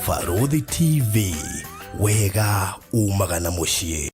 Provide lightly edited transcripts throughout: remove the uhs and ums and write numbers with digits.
Barũthi TV, wega umaga na mũciĩ.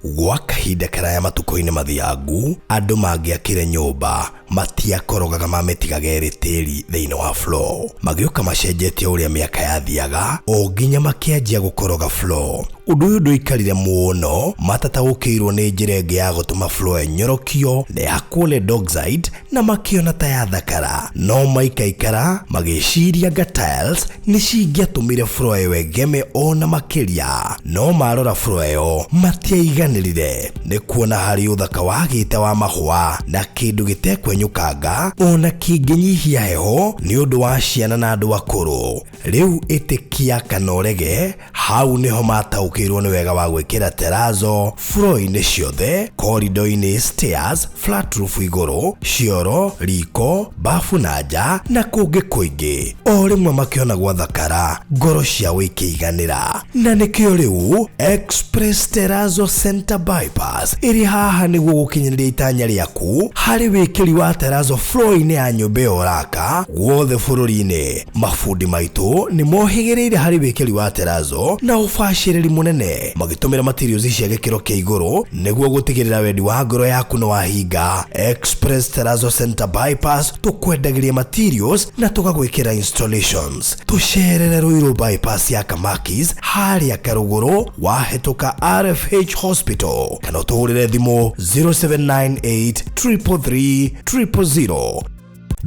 Gwa kahinda karaya matukũ-inĩ mathiangu, andũ mangĩakire nyũmba matiakorogaga mamĩtigaga ĩrĩ tĩri thĩinĩ wa floor. Magĩũka macenjetie ũrĩa mĩaka yathiaga o nginya makĩanjia gũkoroga floor. Ũndũ ũyũ ndũikarire mũno matataũkĩirwo nĩ njĩra ĩngĩ ya gũtũma floor ĩnyorokio na yakwo lead oxide na makĩona ta yathakara. No maikaikara magĩciria anga tiles nĩ cingĩatũmire floor ĩyo ĩgeme ona makĩria. No marora floor ĩyo matiaiganĩrire nĩ kuona harĩ ũthaka wagĩte wa mahũa na kĩndũ gĩtekwenyũkanga ona kĩngĩnyihia heho nĩ ũndũ wa ciana na andũ akũrũ. Rĩu ĩtĩkia kana ũrege, hau nĩho mataũkĩirwo nĩ wega wa gwĩkĩra terazo floor-inĩ ciothe, korido-inĩ, stairs, flat roof igũrũ, cioro, riko, bafu na nja na kũngĩ kũingĩ. O rĩmwe makĩona gwathakara, ngoro ciao ikĩiganĩra. Na nĩkĩo rĩu Express Terrazzo Center Bypass ĩrĩ haha nĩguo gũkinyanĩria itanya rĩaku harĩ wĩkĩri wa terrazzo floor-inĩ ya nyũmba ĩyo ũraka guothe bũrũri-inĩ. Mabundi maitũ nĩ mohĩgĩrĩire harĩ wĩkĩri wa terrazzo na ũbacĩrĩri mũnene magĩtũmĩra materials cia gĩkĩro kĩa igũrũ nĩguo gũtigĩrĩra wendi wa ngoro yaku nĩ wahinga. Express Terrazzo Center Bypass tũkwendagĩria materials na tũgagwĩkĩra installations. Tũcerere Ruiru Bypass ya Kamakis harĩa Karũgũrũ wahĩtũka RFH Hospital kana ũtũhũrĩre thimũ 0798 333 000.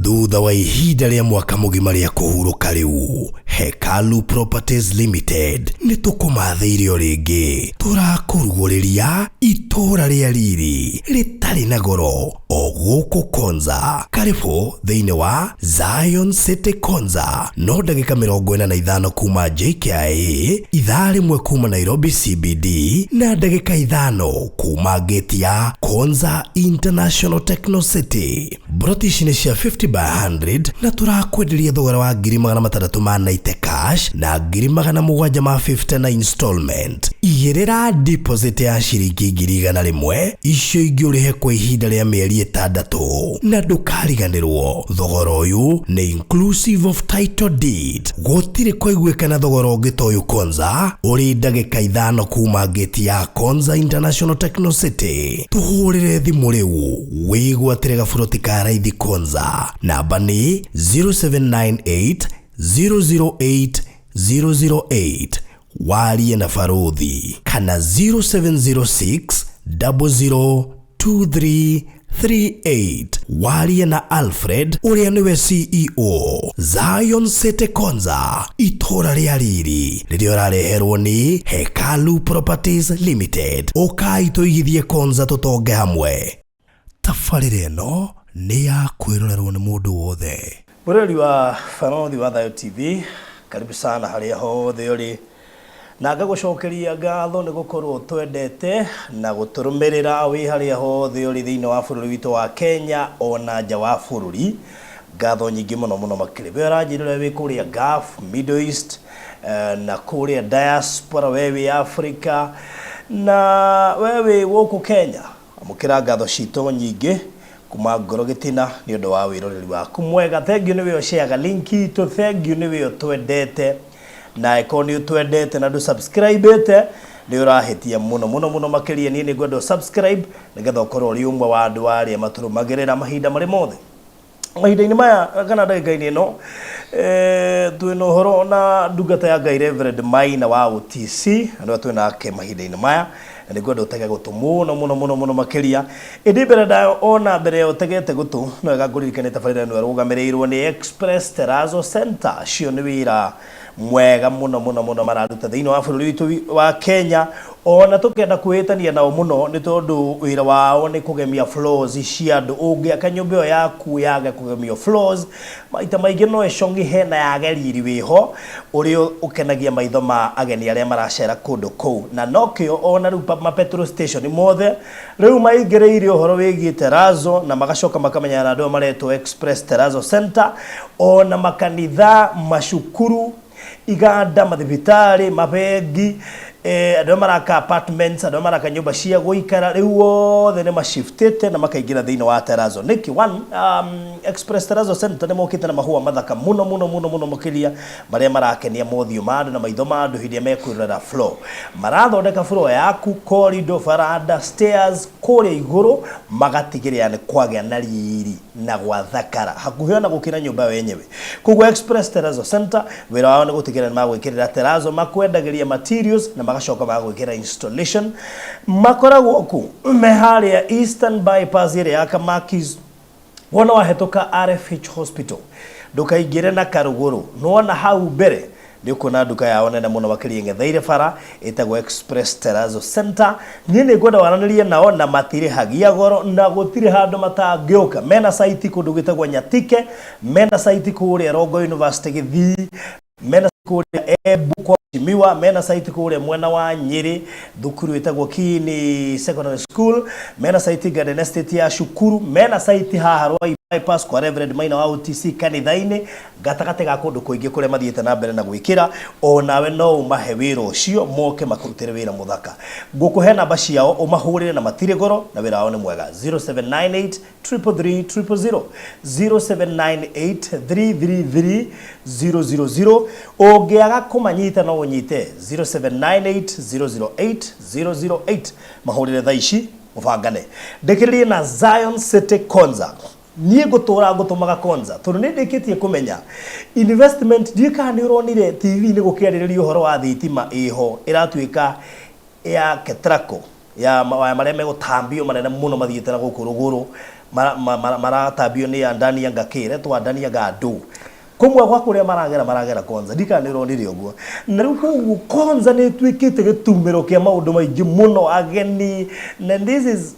Thutha wa ihinda rĩa mwaka mũgima rĩa kũhurũka rĩu, Hekalu Properties Limited nĩ tũkũmathĩire o rĩngĩ. Tũrakũrugũrĩria itũũra rĩa riri rĩtarĩ na goro o gũkũ Konza. Karĩbũ thĩinĩ wa Zion City Konza, no ndagĩka 45 kuma JKIA, ithaa rĩmwe kuma Nairobi CBD na ndagĩka 5 kuma gate ya Konza International Techno City. Mburoti ici nĩ cia 50 by 100 na tũrakwenderia thogora wa 690,000 ma 90 cash na 750,000 ma 50 na installment. Igĩrĩra deposit ya ciringi 100,000, icio ingĩ ũrĩhe kwa ihinda rĩa mĩeri 6 na ndũkariganĩrwo thogora ũyũ nĩ inclusive of title deed. Gũtirĩ kwaiguĩkana thogora ũngĩ ta ũyũ Konza, ũrĩ ndagĩka 5 kuma gate ya Konza International Techno City. Tũhũrĩre thimũ rĩu wĩgwatĩre gaburoti ka raithi Konza. Namba nĩ 0798 008 008, warie na Barũthi, kana 0706 002338, warie na Alfred ũrĩa nĩwe CEO. Zion City Konza, itũũra rĩa riri rĩrĩa ũrareherwo nĩ Hekalu Properties Limited. Ũkai tũigithie Konza tũtonge hamwe. Tabarĩra ĩno nĩ ya kwĩrorerwo nĩ mũndũ wothe. Mũrori wa Barũthi wa Thayũ TV, karibu sana harĩa hothe ũrĩ, na ngagũcokeria ngatho nĩ gũkorwo twendete na gũtũrũmĩrĩra wĩ harĩa hothe ũrĩ thĩinĩ wa bũrũri witũ wa Kenya ona nja wa bũrũri. Ngatho nyingĩ mũno mũno makĩria. We ũranjĩrĩra wĩ kũrĩa Gulf, Middle East, na kũrĩa diaspora, we wĩ Africa na we wĩ gũkũ Kenya. Amũkĩra ngatho citũ nyingĩ kuma ngoro gĩtina nĩ ũndũ wa wĩroreri waku mwega. Thank you nĩwe ũshareaga link itũ, thank you nĩwe ũtwendete, na ĩkorwo nĩ ũtwendete na ndũ subscribe-ĩte nĩ ũrahĩtia mũno mũno mũno makĩria. Niĩ nĩ ngwenda subscribe nĩgetha ũkorwo ũrĩ ũmwe wa andũ arĩa matũrũmagĩrĩra mahinda marĩ mothe. Mahinda-inĩ maya kana ndagĩka-inĩ ĩno, twĩna ũhoro na ndungata ya Ngai Reverend Maina wa OTC, na nĩwe twĩ nake mahinda-inĩ maya, na nĩ ngwenda ũtege gũtũ mũno mũno mũno mũno makĩria. Ĩndĩ mbere ndayo ona mbere ya ũtegete gũtũ, no wega ngũririkanie tabarĩra ĩno ĩrũgamĩrĩirwo nĩ Express Terrazzo Center. Acio nĩ wĩra mwega mũno mũno mũno mararuta thĩinĩ wa bũrũri witũ wa Kenya, ona tũkenda kwĩhĩtania nao mũno nĩ tondũ wĩra wao nĩ kũgemia floors cia andũ. Ũngĩaka nyũmba ĩyo yaku yage kũgemio floors, maita maingĩ no ĩcong'ihe na yage riri wĩho ũrĩa ũkenagia maitho ma ageni arĩa maracera kũndũ kũu. Na nokĩo ona rĩu ma petrol station mothe rĩu maingĩrĩire ũhoro wĩgiĩ terrazzo, na magacoka makamenyana na andũ aya maretwo Express Terrazzo Center. Ona makanitha, macukuru, iganda, mathibitarĩ, mabengi, Andũ arĩa maraka apartments, andũ arĩa maraka nyũmba cia gũikara, rĩu othe nĩ mashiftĩte na makaingĩra thĩinĩ wa terrazzo. Nĩkĩ? One, Express Terrazzo Center nĩ mokĩte na mahũa mathaka mũno mũno mũno mũno makĩria marĩa marakenia mothiũ ma andũ na maitho ma andũ hĩndĩ ĩrĩa mekwĩrorera floor. Marathondeka floor yaku, corridor, baranda, stairs, kũrĩa igũrũ magatigĩrĩra nĩ kwagĩa na riri na gwathakara hakuhĩ ona gũkĩra nyũmba yo yenyewe. Koguo Express Terrazzo Center wĩra wao nĩ gũtigĩrĩra nĩ magwĩkĩrĩra terrazzo, makwendagĩria materials na magacoka magagwĩkĩra installation. Makoragwo ku me harĩa Eastern Bypass ĩrĩa ya Kamakis. Wona wahĩtũka RFH Hospital ndũkaingĩre na karũgũrũ, nĩwona hau mbere nĩ ũkuona nduka yao nene mũno makĩria ĩng'etheire bara ĩtagwo Express Terrazzo Center. Niĩ nĩ ngwenda waranĩrie nao na matirĩhagia goro na gũtirĩ handũ matangĩũka. Mena site kũndũ gwĩtagwo Nyatike, mena site kũrĩa Rongo University Gĩthii, mena kũrĩa Embu kwa Mheshimiwa, mena site kũrĩa mwena wa Nyĩrĩ thukuru ĩtagwo Kiini Secondary School, mena site Garden Estate ya cukuru, mena site haha Rwai Bypass kwa Reverend Maina wa OTC kanitha-inĩ, gatagatĩ ga kũndũ kũingĩ kũrĩa mathiĩte na mbere na gwĩkĩra. Onawe no ũmahe wĩra ũcio moke makũrutĩre wĩra mũthaka. Ngũkũhe namba ciao ũmahũrĩre na matirĩ goro na wĩra wao nĩ mwega. 0798 333 000, 0798 333 000. Ũngĩaga kũmanyita no ũnyite 0798 008 008, mahũrĩre thaa ici mũbangane. Ndĩkĩrĩrie na Zion City Konza. Niĩ ngũtũra ngũtũmaga Konza tondũ nĩ ndĩkĩtie kũmenya investment. Ndiũĩ kana nĩ ũronire TV-inĩ gũkĩarĩrĩria ũhoro wa thitima ĩho ĩratuĩka ya Ketraco ya mawaya marĩa megũtambio manene mũno mathiĩte na gũkũ rũgũrũ, maratambio nĩ Andani anga kĩ retwo Andani anga ndũ kũmwe gwa kũrĩa maragera Konza. Ndikana nĩ ũronire ũguo. Na rĩu koguo Konza nĩ ĩtuĩkĩte gĩtumĩro kĩa maũndũ maingĩ mũno, ageni, na this is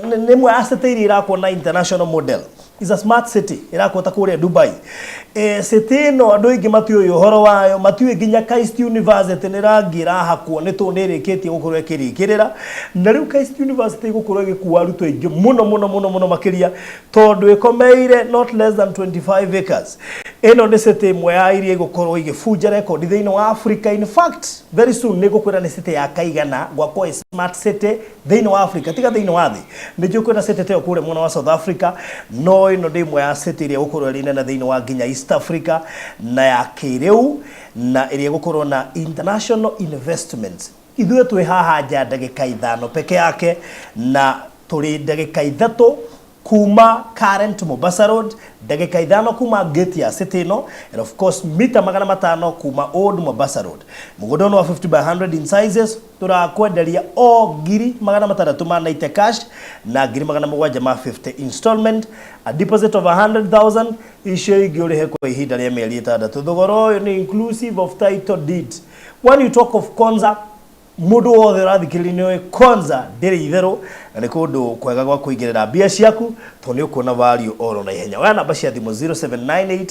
nĩ ĩmwe ya city iria irakwo na international model, is a smart city ĩrakwo ta kũrĩa Dubai. City ĩno andũ aingĩ matiũĩ ũhoro wayo, matiũĩ nginya KAIST University nĩ rangi ĩrahakwo nĩ tondũ nĩ ĩrĩkĩtie gũkorwo ĩkĩrĩkĩrĩra. Na rĩu KAIST University ĩgũkorwo ĩgĩkua arutwo aingĩ mũno mũno mũno mũno makĩria tondũ ĩkomeire not less than 25 acres. Ĩno nĩ city ĩmwe ya iria igũkorwo igĩbunja rekondi thĩinĩ wa Africa. In fact, very soon nĩ ngũkwĩra nĩ city ya kaigana gwakwo ĩ smart city thĩinĩ wa Africa, tiga thĩinĩ wa thĩ. Nĩ njũĩ kwĩna city ta ĩyo kũrĩa mwena wa South Africa, no ĩno nĩ ĩmwe ya city ĩrĩa ĩgũkorwo ĩrĩ nene thĩinĩ wa nginya East Africa na ya kĩrĩu na ĩrĩa ĩgũkorwo na international investments. Ithuĩ twĩ haha nja ndagĩka 5 peke yake, na tũrĩ ndagĩka 3 kuma Current Mombasa Road, ndagĩka 5 kuma gate ya city ĩno, and of course mita 500 kuma Old Mombasa Road. Mũgũnda ũyũ nĩ wa 50 by 100 in sizes. Tũrakwenderia o ngiri 690 cash na ngiri 750 installment, a deposit of 100,000, icio ingĩ ũrĩhe kwa ihinda rĩa mĩeri 6. Thogora ũyũ nĩ inclusive of title deed. When you talk of Konza, mũndũ wothe ũrathikĩrĩria nĩ oĩ Konza ndĩrĩ itherũ na nĩ kũndũ kwega gwa kũigĩrĩra mbia ciaku tondũ nĩ ũkuona value oro na ihenya. Oya namba cia thimũ 0798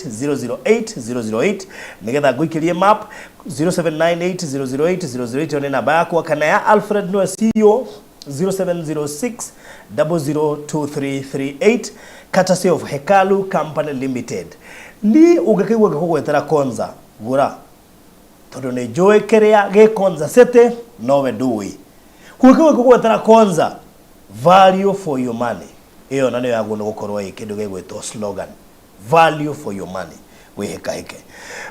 008 008 nĩgetha ngũikĩrie map. 0798 008 008, ĩyo nĩ namba yakwa kana ya Alfred nĩwe CEO, 0706 002338, courtesy of Hekalu Company Limited. Niĩ ũngĩkĩigua ngĩkũgwetera Konza, gũra, tondũ nĩ njũĩ kĩrĩa gĩ Konza City nowe ndũĩ. Kũngĩkĩigua ngĩkũgwetera Konza, value for your money, ĩyo na nĩyo yagwo nĩ gũkorwo ĩ kĩndũ gĩgwĩtwo slogan, value for your money. Wĩhĩkahĩke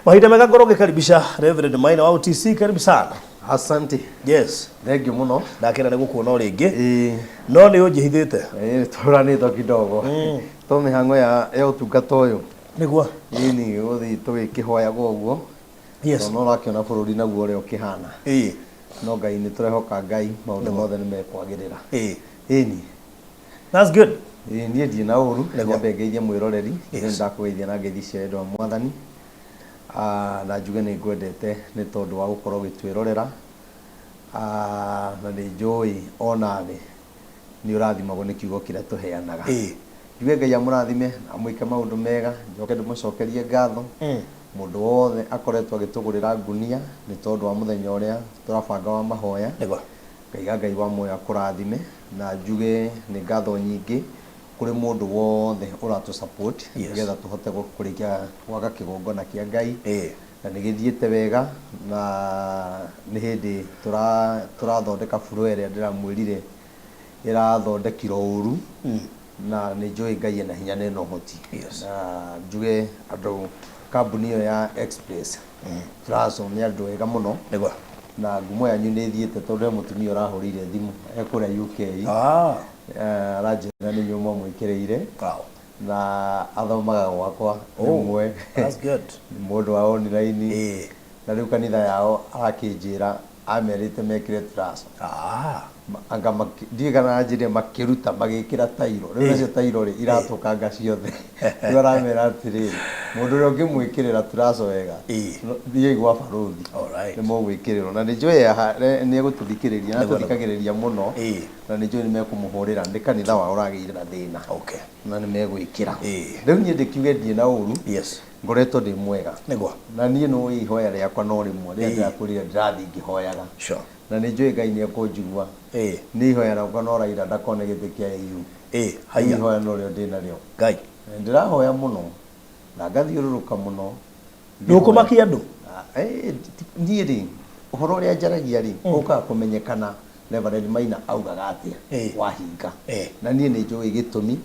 mahinda mega. Ngorwo ngĩkaribisha Reverend Maina wa OTC, karibu sana. Asante. Yes. Thank you mũno. Ndakena nĩ gũkuona o rĩngĩ. No nĩ ũnjĩhithĩte. Ĩĩ, tũranĩtwo kidogo. To mĩhang'o ya ũtungata ũyũ. Nĩguo. Ĩni gũthiĩ tũgĩkĩhoyaga ũguo. Tondũ no ũrakĩona bũrũri naguo ũrĩa ũkĩhana. No Ngai nĩ tũrehoka Ngai maũndũ mothe nĩ mekwagĩrĩra. Ĩni. That's good. Ĩĩ, niĩ ndirĩ na ũru. Nyambe ngeithie mwĩroreri. Nĩ ndakũgeithia na ngeithi cia wendo wa Mwathani. Na njuge nĩ ngwendete nĩ tondũ wa gũkorwo ũgĩtwĩrorera. Na nĩ njũĩ onawe nĩ ũrathimagwo nĩ kiugo kĩrĩa tũheanaga. Njuge Ngai amũrathime na amwĩke maũndũ mega. Njoke ndĩmũcokerie ngatho mũndũ wothe akoretwo agĩtũgũrĩra ngunia nĩ tondũ wa mũthenya ũrĩa tũrabanga wa mahoya. Ngaiga Ngai wa muoyo akũrathime, na njuge nĩ ngatho nyingĩ kũrĩ mũndũ wothe ũratũ support nĩgetha tũhote kũrĩkia gwaka kĩgongona kĩa Ngai. Na nĩ gĩthiĩte wega na nĩ hĩndĩ tũrathondeka floor ĩrĩa ndĩramwĩrire ĩrathondekirwo ũru na nĩ njũĩ Ngai ena hinya na ena ũhoti. Na njuge andũ kambuni ĩyo ya Express Turaco nĩ andũ ega mũno. Nĩguo. Na ngumo yanyu nĩ ĩthiĩte tondũ he mũtumia ũrahũrĩire thimũ e kũrĩa UK. Aranjĩra nĩ inyuĩ mwamwĩkĩrĩire. Wow. Na athomaga gwakwa rĩmwe. That's good. Nĩ mũndũ wa online. Na rĩu kanitha yao arakĩnjĩra amerĩte mekĩre turaco. Anga ndiũĩ kana aranjĩrire makĩruta magĩkĩra tairo. Rĩu nacio tairo rĩ iratũkanga ciothe. Rĩu aramera atĩrĩrĩ, mũndũ ũrĩa ũngĩmwĩkĩrĩra turaco wega, thiĩi gwa barũthi. Nĩ mũgwĩkĩrĩrwo. Na nĩ njũĩ nĩ egũtũthikĩrĩria, na atũthikagĩrĩria mũno. Na nĩ njũĩ nĩ mekũmũhũrĩra. Nĩ kanitha wao ũragĩire na thĩna. Na nĩ megwĩkĩra. Rĩu niĩ ndĩkiuge ndirĩ na ũru. Ngoretwo ndĩ mwega. Na niĩ nĩ ũĩ ihoya rĩakwa no rĩmwe rĩrĩa ndĩrakwĩrire ndĩrathiĩ ngĩhoyaga. Na nĩ njũĩ Ngai nĩ ekũnjigua. Niĩ ihoya rĩakwa no Raila ndakone gĩtĩ kĩa AU. Rĩu ihoya no rĩo ndĩ narĩo. Ngai. Ndĩrahoya mũno na ngathiũrũrũka mũno. Ndũkũmakia andũ? Niĩ rĩ, ũhoro ũrĩa njaragia rĩ, ũkaga kũmenyekana Reverend Maina augaga atĩa wahinga. Na niĩ nĩ njũĩ gĩtũmi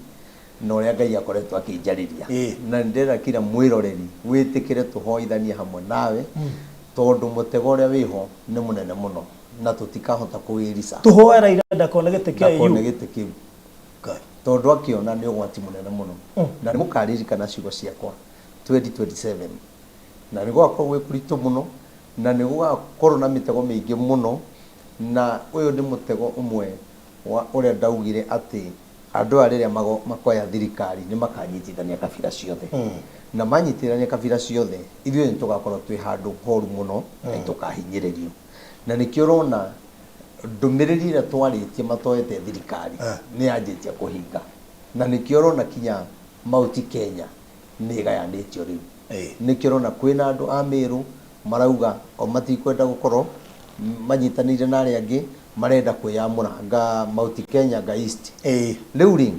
na ũrĩa Ngai akoretwo akĩnjarĩria. Na nĩ ndĩrenda kila mwĩroreri wĩtĩkĩre tũhoithanie hamwe nawe tondũ mũtego ũrĩa wĩho nĩ mũnene mũno na tũtikahota kũwĩrica. Tũhoe Raila ndakone gĩtĩ kĩa AU. Ndakone gĩtĩ kĩu. Tondũ akĩona nĩ ũgwati mũnene mũno. Na nĩ mũkaririkana ciugo ciakwa 2027. Na nĩ gũgakorwo gwĩ kũritũ mũno na nĩ gũgakorwo na mĩtego mĩingĩ mũno na ũyũ nĩ mũtego ũmwe wa ũrĩa ndaugire atĩ andũ aya rĩrĩa makoya thirikari nĩ makanyitithania kabira ciothe. Na manyitithania kabira ciothe ithuĩ nĩ tũgakorwo twĩ handũ horu mũno na nĩ tũkahinyĩrĩrio. Na nĩkĩo ũrona ndũmĩrĩri ĩrĩa twarĩtie matoete thirikari nĩ yanjĩtie kũhinga. Na nĩkĩo ũrona kinya Mount Kenya nĩ ĩgayanĩtio rĩu. Nĩkĩo ũrona kwĩna andũ a Meru marauga o matikwenda gũkorwo manyitanĩire na arĩa angĩ, marenda kwĩyamũra nga Mount Kenya nga East. Rĩu rĩ,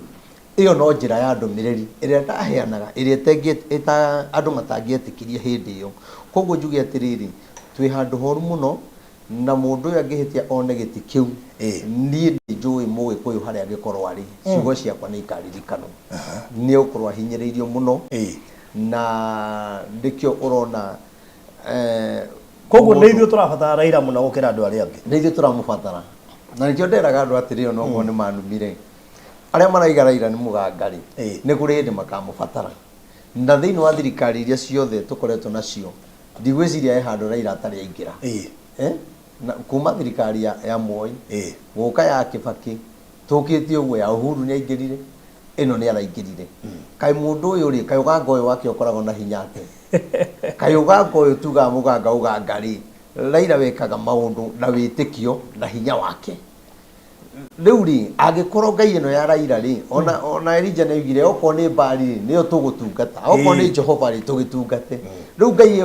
ĩyo no njĩra ya ndũmĩrĩri ĩrĩa ndaheanaga ĩrĩa andũ matangĩetĩkirie hĩndĩ ĩyo. Koguo njuge atĩrĩrĩ, twĩ handũ horu mũno na mũndũ ũyũ angĩhĩtia one gĩtĩ kĩu, niĩ nĩ njũĩ Mũgĩkũyũ harĩa angĩkorwo arĩ, ciugo ciakwa nĩ ikaririkanwo. Nĩ egũkorwo ahinyĩrĩirio mũno na nĩkĩo ũrona Koguo nĩ ithuĩ tũrabatara Raila mũno gũkĩra andũ arĩa angĩ. Nĩ ithuĩ tũramũbatara. Na nĩkĩo nderaga andũ atĩrĩ ona okorwo nĩ manumire, arĩa maraiga Raila nĩ mũganga rĩ, nĩ kũrĩ hĩndĩ makamũbatara. Na thĩinĩ wa thirikari iria ciothe tũkoretwo nacio, ndigwĩciria he handũ Raila atarĩ aingĩra. Na kuma thirikari ya Moi, gũka ya Kibaki, tũkĩte ũguo ya Uhuru nĩ aingĩrire, ĩno nĩ araingĩrire. Kaĩ mũndũ ũyũ rĩ, kaĩ ũganga ũyũ wake ũkoragwo na hinya atĩa? Kaĩ ũganga ũyũ tugaga mũganga ũganga rĩ, Raila wekaga maũndũ na wĩtĩkio na hinya wake. Rĩu rĩ, angĩkorwo Ngai ĩno ya Raila rĩ, ona Elijah nĩ oigire okorwo nĩ Baali rĩ, nĩyo tũgũtungata, okorwo nĩ Jehova rĩ, tũgĩtungate. Rĩu Ngai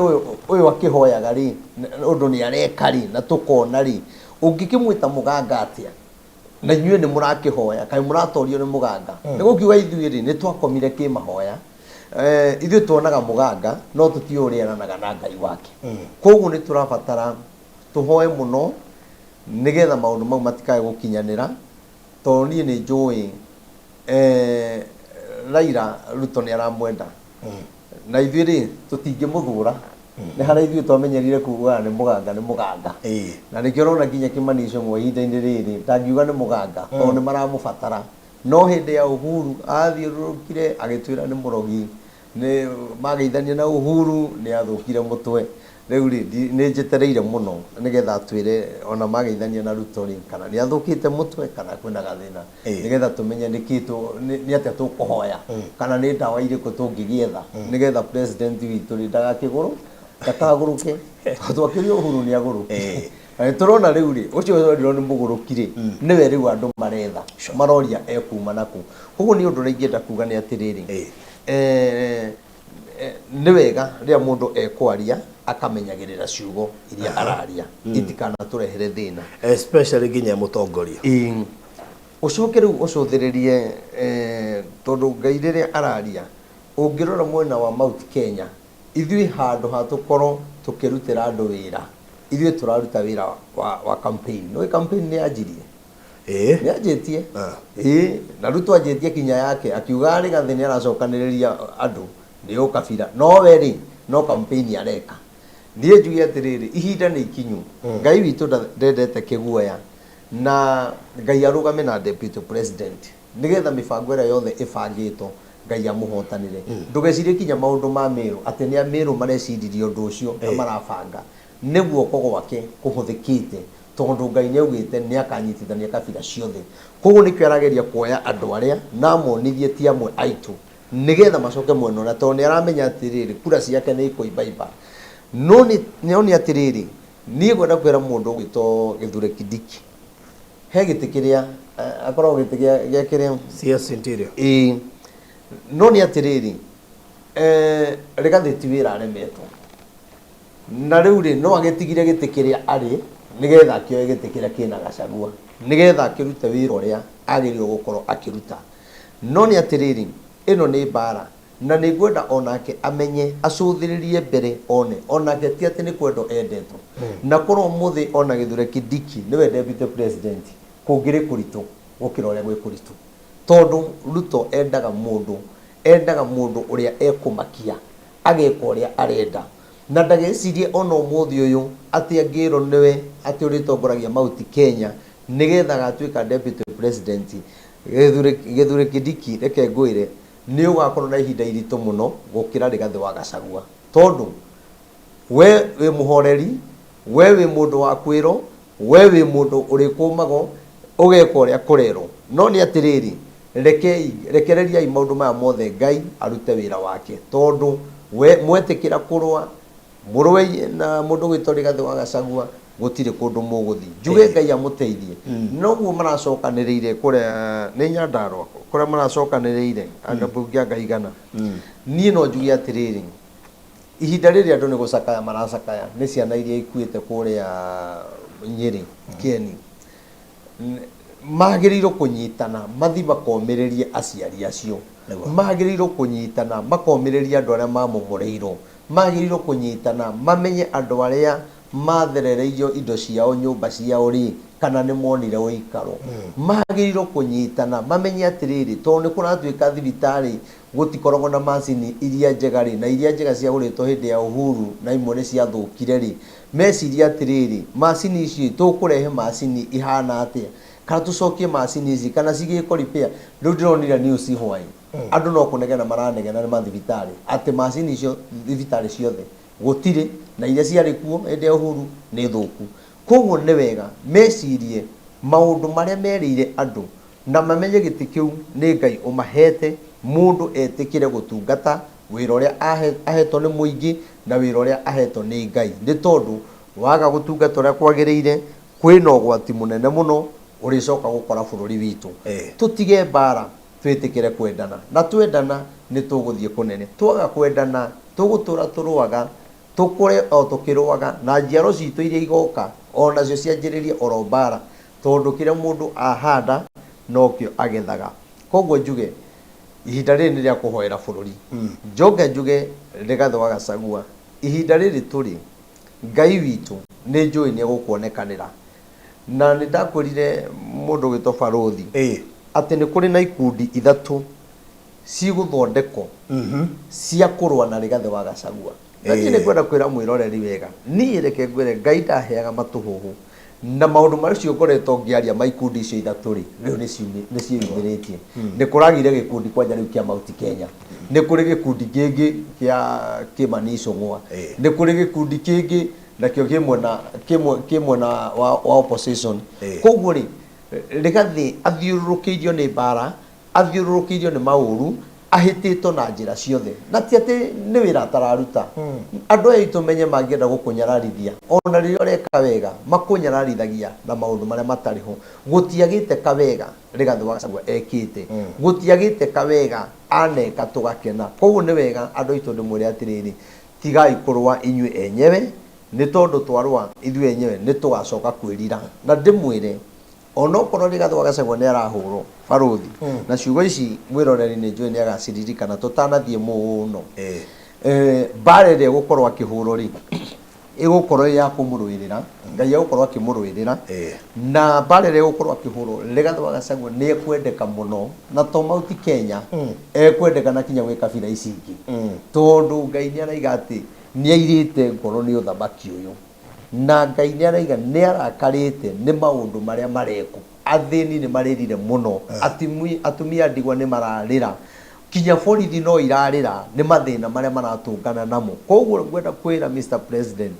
ũyũ akĩhoyaga rĩ, ũndũ nĩ areka rĩ, na tũkona rĩ, ũngĩkĩmwĩta mũganga atĩa? Na inyuĩ nĩ mũrakĩhoya, kaĩ mũratorio nĩ mũganga? Nĩ gũkiuga ithuĩ rĩ, nĩ twakomire kĩmahoya. Ithuĩ tuonaga mũganga, no tũtiũĩ ũrĩa eranaga na Ngai wake. Koguo nĩ tũrabatara tũhoe mũno nĩgetha maũndũ mau matikae gũkinyanĩra, tondũ niĩ nĩ njũĩ Raila Ruto nĩ aramwenda. Na ithuĩ rĩ, tũtingĩmũthũra. Nĩ harĩa ithuĩ twamenyerire kugaga nĩ mũganga nĩ mũganga. Na nĩkĩo ũrona nginya Kĩmani Ichung'wa ihinda-inĩ rĩrĩ ndangiuga nĩ mũganga tondũ nĩ maramũbatara. No hĩndĩ ya Uhuru athiũrũrũkire agĩtwĩra nĩ mũrogi, nĩ mageithania na Uhuru nĩ athũkire mũtwe. Rĩu rĩ, nĩ njetereire mũno nĩgetha atwĩre ona mageithania na Ruto rĩ, kana nĩ athũkĩte mũtwe kana kwĩna gathĩna. Nĩgetha tũmenye nĩkĩ nĩ atĩa tũkũhoya kana nĩ ndawa irĩkũ tũngĩgĩetha nĩgetha president witũ rĩ ndagakĩgũrũ ndakagũrũke tondũ twakĩria Uhuru nĩ agũrũkire. Na nĩ tũrona rĩu rĩ, ũcio werirwo nĩ mũgũrũki rĩ, nĩwe rĩu andũ maretha, maroria ekuma nakũ. Koguo niĩ ũndũ ũrĩa ingĩenda kuga nĩ atĩrĩrĩ, nĩ wega rĩrĩa mũndũ ekwaria akamenyagĩrĩra ciugo iria araria itikanatũrehere thĩna. Especially nginya mũtongoria. Ĩĩ. Ũcoke rĩu ũcũthĩrĩrie tondũ Ngai rĩrĩa araria, ũngĩrora mwena wa Mount Kenya, Ithuĩ handũ ha tũkorwo tũkĩrutĩra andũ wĩra, ithuĩ tũraruta wĩra wa campaign. Nĩũĩ campaign nĩ yanjirie? Ĩĩ. Nĩ anjĩtie. Ah. Ĩĩ, na Ruto anjĩtie kinya yake akiuga Rigathĩ nĩ aracokanĩrĩria andũ nĩ ũkabira, no we rĩ no campaign areka. Niĩ njuge atĩrĩrĩ, ihinda nĩ ikinyu. Ngai witũ ndendete kĩguoya, na Ngai arũgame na deputy president nĩgetha mĩbango ĩrĩa yothe ĩbangĩtwo Ngai amũhotanĩre. Ndũgecirie kinya maũndũ ma Meru atĩ nĩ a Meru mareciririe ũndũ ũcio na marabanga, nĩ guoko gwake kũhũthĩkĩte, tondũ Ngai nĩ augĩte nĩ akanyitithania kabira ciothe. Koguo nĩkĩo arageria kuoya andũ arĩa na amonithie ti amwe aitũ, nĩgetha macoke mwena ũrĩa, tondũ nĩ aramenya atĩrĩrĩ, kura ciake nĩ ikũimbaimba. No nĩ nĩ atĩrĩrĩ, niĩ ngwenda kwĩra mũndũ ũgwĩtwo Gĩthure Kindiki, he gĩtĩ kĩrĩa akoragwo gĩtĩ gĩa kĩrĩa CS Interior. Ĩĩ, no nĩ atĩrĩrĩ, Rigathĩ ti wĩra aremetwo. Na rĩu rĩ, no agĩtigire gĩtĩ kĩrĩa arĩ nĩgetha akĩoe gĩtĩ kĩrĩa kĩna Gachagua, nĩgetha akĩrute wĩra ũrĩa agĩrĩirwo gũkorwo akĩruta. No nĩ atĩrĩrĩ, ĩno nĩ mbara, na nĩ ngwenda o nake amenye, acũthĩrĩrie mbere one, o nake ti atĩ nĩ kwendwo endetwo. Na korwo ũmũthĩ ona Gĩthure Kindiki nĩwe deputy president, kũngĩrĩ kũritũ gũkĩra ũrĩa gwĩ kũritũ. Tondũ Ruto endaga mũndũ, endaga mũndũ ũrĩa ekũmakia. ageka ũrĩa arenda. Na ndagecirie o na ũmũthĩ ũyũ atĩ angĩrwo nĩwe atĩ ũrĩtongoragia Mount Kenya nĩgetha agatuĩka deputy president. Gĩthure Kindiki reke ngwĩre nĩ ũgakorwo na ihinda iritũ mũno gũkĩra Rigathĩ wa Gachagua tondũ we wĩ mũhoreri, we wĩ mũndũ wa kwĩrwo, We wĩ mũndũ ũrĩkũmagwo ũgeka ũrĩa kũrerwo. No nĩ atĩrĩrĩ, rekei, rekereriai maũndũ maya mothe Ngai arute wĩra wake, tondũ we, mwetĩkĩra kũrũa, mũrũe na mũndũ ũgwĩtwo Rigathĩ wa Gachagua, gũtirĩ kũndũ mũgũthiĩ. Njuge Ngai amũteithie. Noguo maracokanĩrĩire kũrĩa, nĩ Nyandarũa, kũrĩa maracokanĩrĩire, anga mbunge anga igana. Niĩ no njuge atĩrĩrĩ, Ihinda rĩrĩ andũ nĩ gũcakaya maracakaya nĩ ciana iria ikuĩte kũrĩa Nyĩrĩ, Kieni. Magĩrĩirwo kũnyitana mathiĩ makomĩrĩrie aciari acio. Magĩrĩirwo kũnyitana makomĩrĩrie andũ arĩa mamomoreirwo. Magĩrĩirwo kũnyitana mamenye andũ arĩa matherereirio indo ciao nyũmba ciao rĩ, kana nĩ monire ũikaro. Magĩrĩirwo kũnyitana mamenye atĩrĩrĩ, tondũ nĩ kũratuĩka thibitarĩ gũtikoragwo na macini iria njega rĩ, na iria njega ciagũrĩtwo hĩndĩ ya Uhuru na imwe nĩ ciathũkire rĩ, mecirie atĩrĩrĩ, macini ici tũkũrehe macini ihana atĩa, kana tũcokie macini ici, kana cigĩkwo repair. Rĩu ndĩronire news hwaĩ, andũ no kũnegena maranegena nĩ mathibitarĩ, atĩ macini icio thibitarĩ ciothe gũtirĩ, na iria ciarĩ kuo hĩndĩ ya Uhuru nĩ thũku. Koguo nĩ wega mecirie maũndũ marĩa merĩire andũ Na mamenye gĩtĩ kĩu nĩ Ngai ũmahete, mũndũ etĩkĩre gũtungata wĩra ũrĩa ahetwo nĩ mũingĩ na wĩra ũrĩa ahetwo nĩ Ngai, nĩ tondũ waga gũtungata ũrĩa kwagĩrĩire, kwĩna ũgwati mũnene mũno ũrĩcoka gũkora bũrũri witũ. Tũtige mbara, twĩtĩkĩre kwendana, na twendana nĩ tũgũthiĩ kũnene. Twaga kwendana, tũgũtũra tũrũaga, tũkũre o tũkĩrũaga, na njiaro citũ iria igoka o nacio cianjĩrĩrie oro mbara. Tondũ kĩrĩa mũndũ ahanda nokĩo agethaga. Koguo njuge ihinda rĩrĩ nĩ rĩa kũhoera bũrũri. Njoke njuge Rigathĩ wa Gachagua, ihinda rĩrĩ tũrĩ, Ngai witũ nĩ njũĩ nĩ egũkuonekanĩra. Na nĩ ndakwĩrire mũndũ ũgwĩtwo Barũthi atĩ nĩ kũrĩ na ikundi ithatũ cigũthondekwo cia kũrũa na Rigathĩ wa Gachagua. Na niĩ nĩ ngwenda kwĩra mwĩroreri wega, niĩ reke ngwĩre Ngai ndaheaga matũhũhũ na maũndũ macio ngoretwo ngĩaria ma ikundi icio ithatũ rĩ, rĩu nĩ ciĩyumĩrĩtie. Nĩ kũragĩire gĩkundi kwanja rĩu kĩa Mount Kenya, nĩ kũrĩ gĩkundi kĩngĩ kĩa Kĩmani Ichung'wa, nĩ kũrĩ gĩkundi kĩngĩ nakĩo kĩ mwena kĩ mwena wa opposition. Koguo rĩ, Rigathĩ athiũrũrũkĩirio nĩ mbara athiũrũrũkĩirio nĩ maũru, ahĩtĩtwo na njĩra ciothe. Na ti atĩ nĩ wĩra atararuta. Andũ aya aitũ menye mangĩenda gũkũnyararithia, ona rĩrĩa ũreka wega, makũnyararithagia na maũndũ marĩa matarĩ ho. Gũtiagĩte kawega Rigathĩ wa Gachagua ekĩte, gũtiagĩte kawega aneka tũgakena. Koguo nĩ wega andũ aitũ ndĩmwĩre atĩrĩrĩ, tigai kũrũa inyuĩ enyewe, nĩ tondũ twarũa ithuĩ enyewe nĩ tũgacoka kwĩrira. Na ndĩmwĩre Onokorwo Rigathĩ wa Gachagua nĩ arahũrwo barũthi, na ciugo ici mwĩroreri nĩ njũĩ nĩ agaciririkana tũtanathiĩ mũno. Mbara ĩrĩa ĩgũkorwo akĩhũrwo rĩ, ĩgũkorwo ĩ ya kũmũrũĩrĩra, Ngai egũkorwo akĩmũrũĩrĩra, na mbara ĩrĩa ĩgũkorwo akĩhũrwo, Rigathĩ wa Gachagua nĩ ekwendeka mũno, na to Mount Kenya, ekwendeka na kinya gwĩ kabira ici ingĩ, tondũ Ngai nĩ araiga atĩ nĩ airĩte ngoro nĩ ũthamaki ũyũ, na Ngai nĩ araiga nĩ arakarĩte nĩ maũndũ marĩa marekwo. Athĩni nĩ marĩrire mũno, atumia a ndigwa nĩ mararĩra, kinya borithi no irarĩra nĩ mathĩna marĩa maratũngana namo. Koguo ngwenda kwĩra Mister President,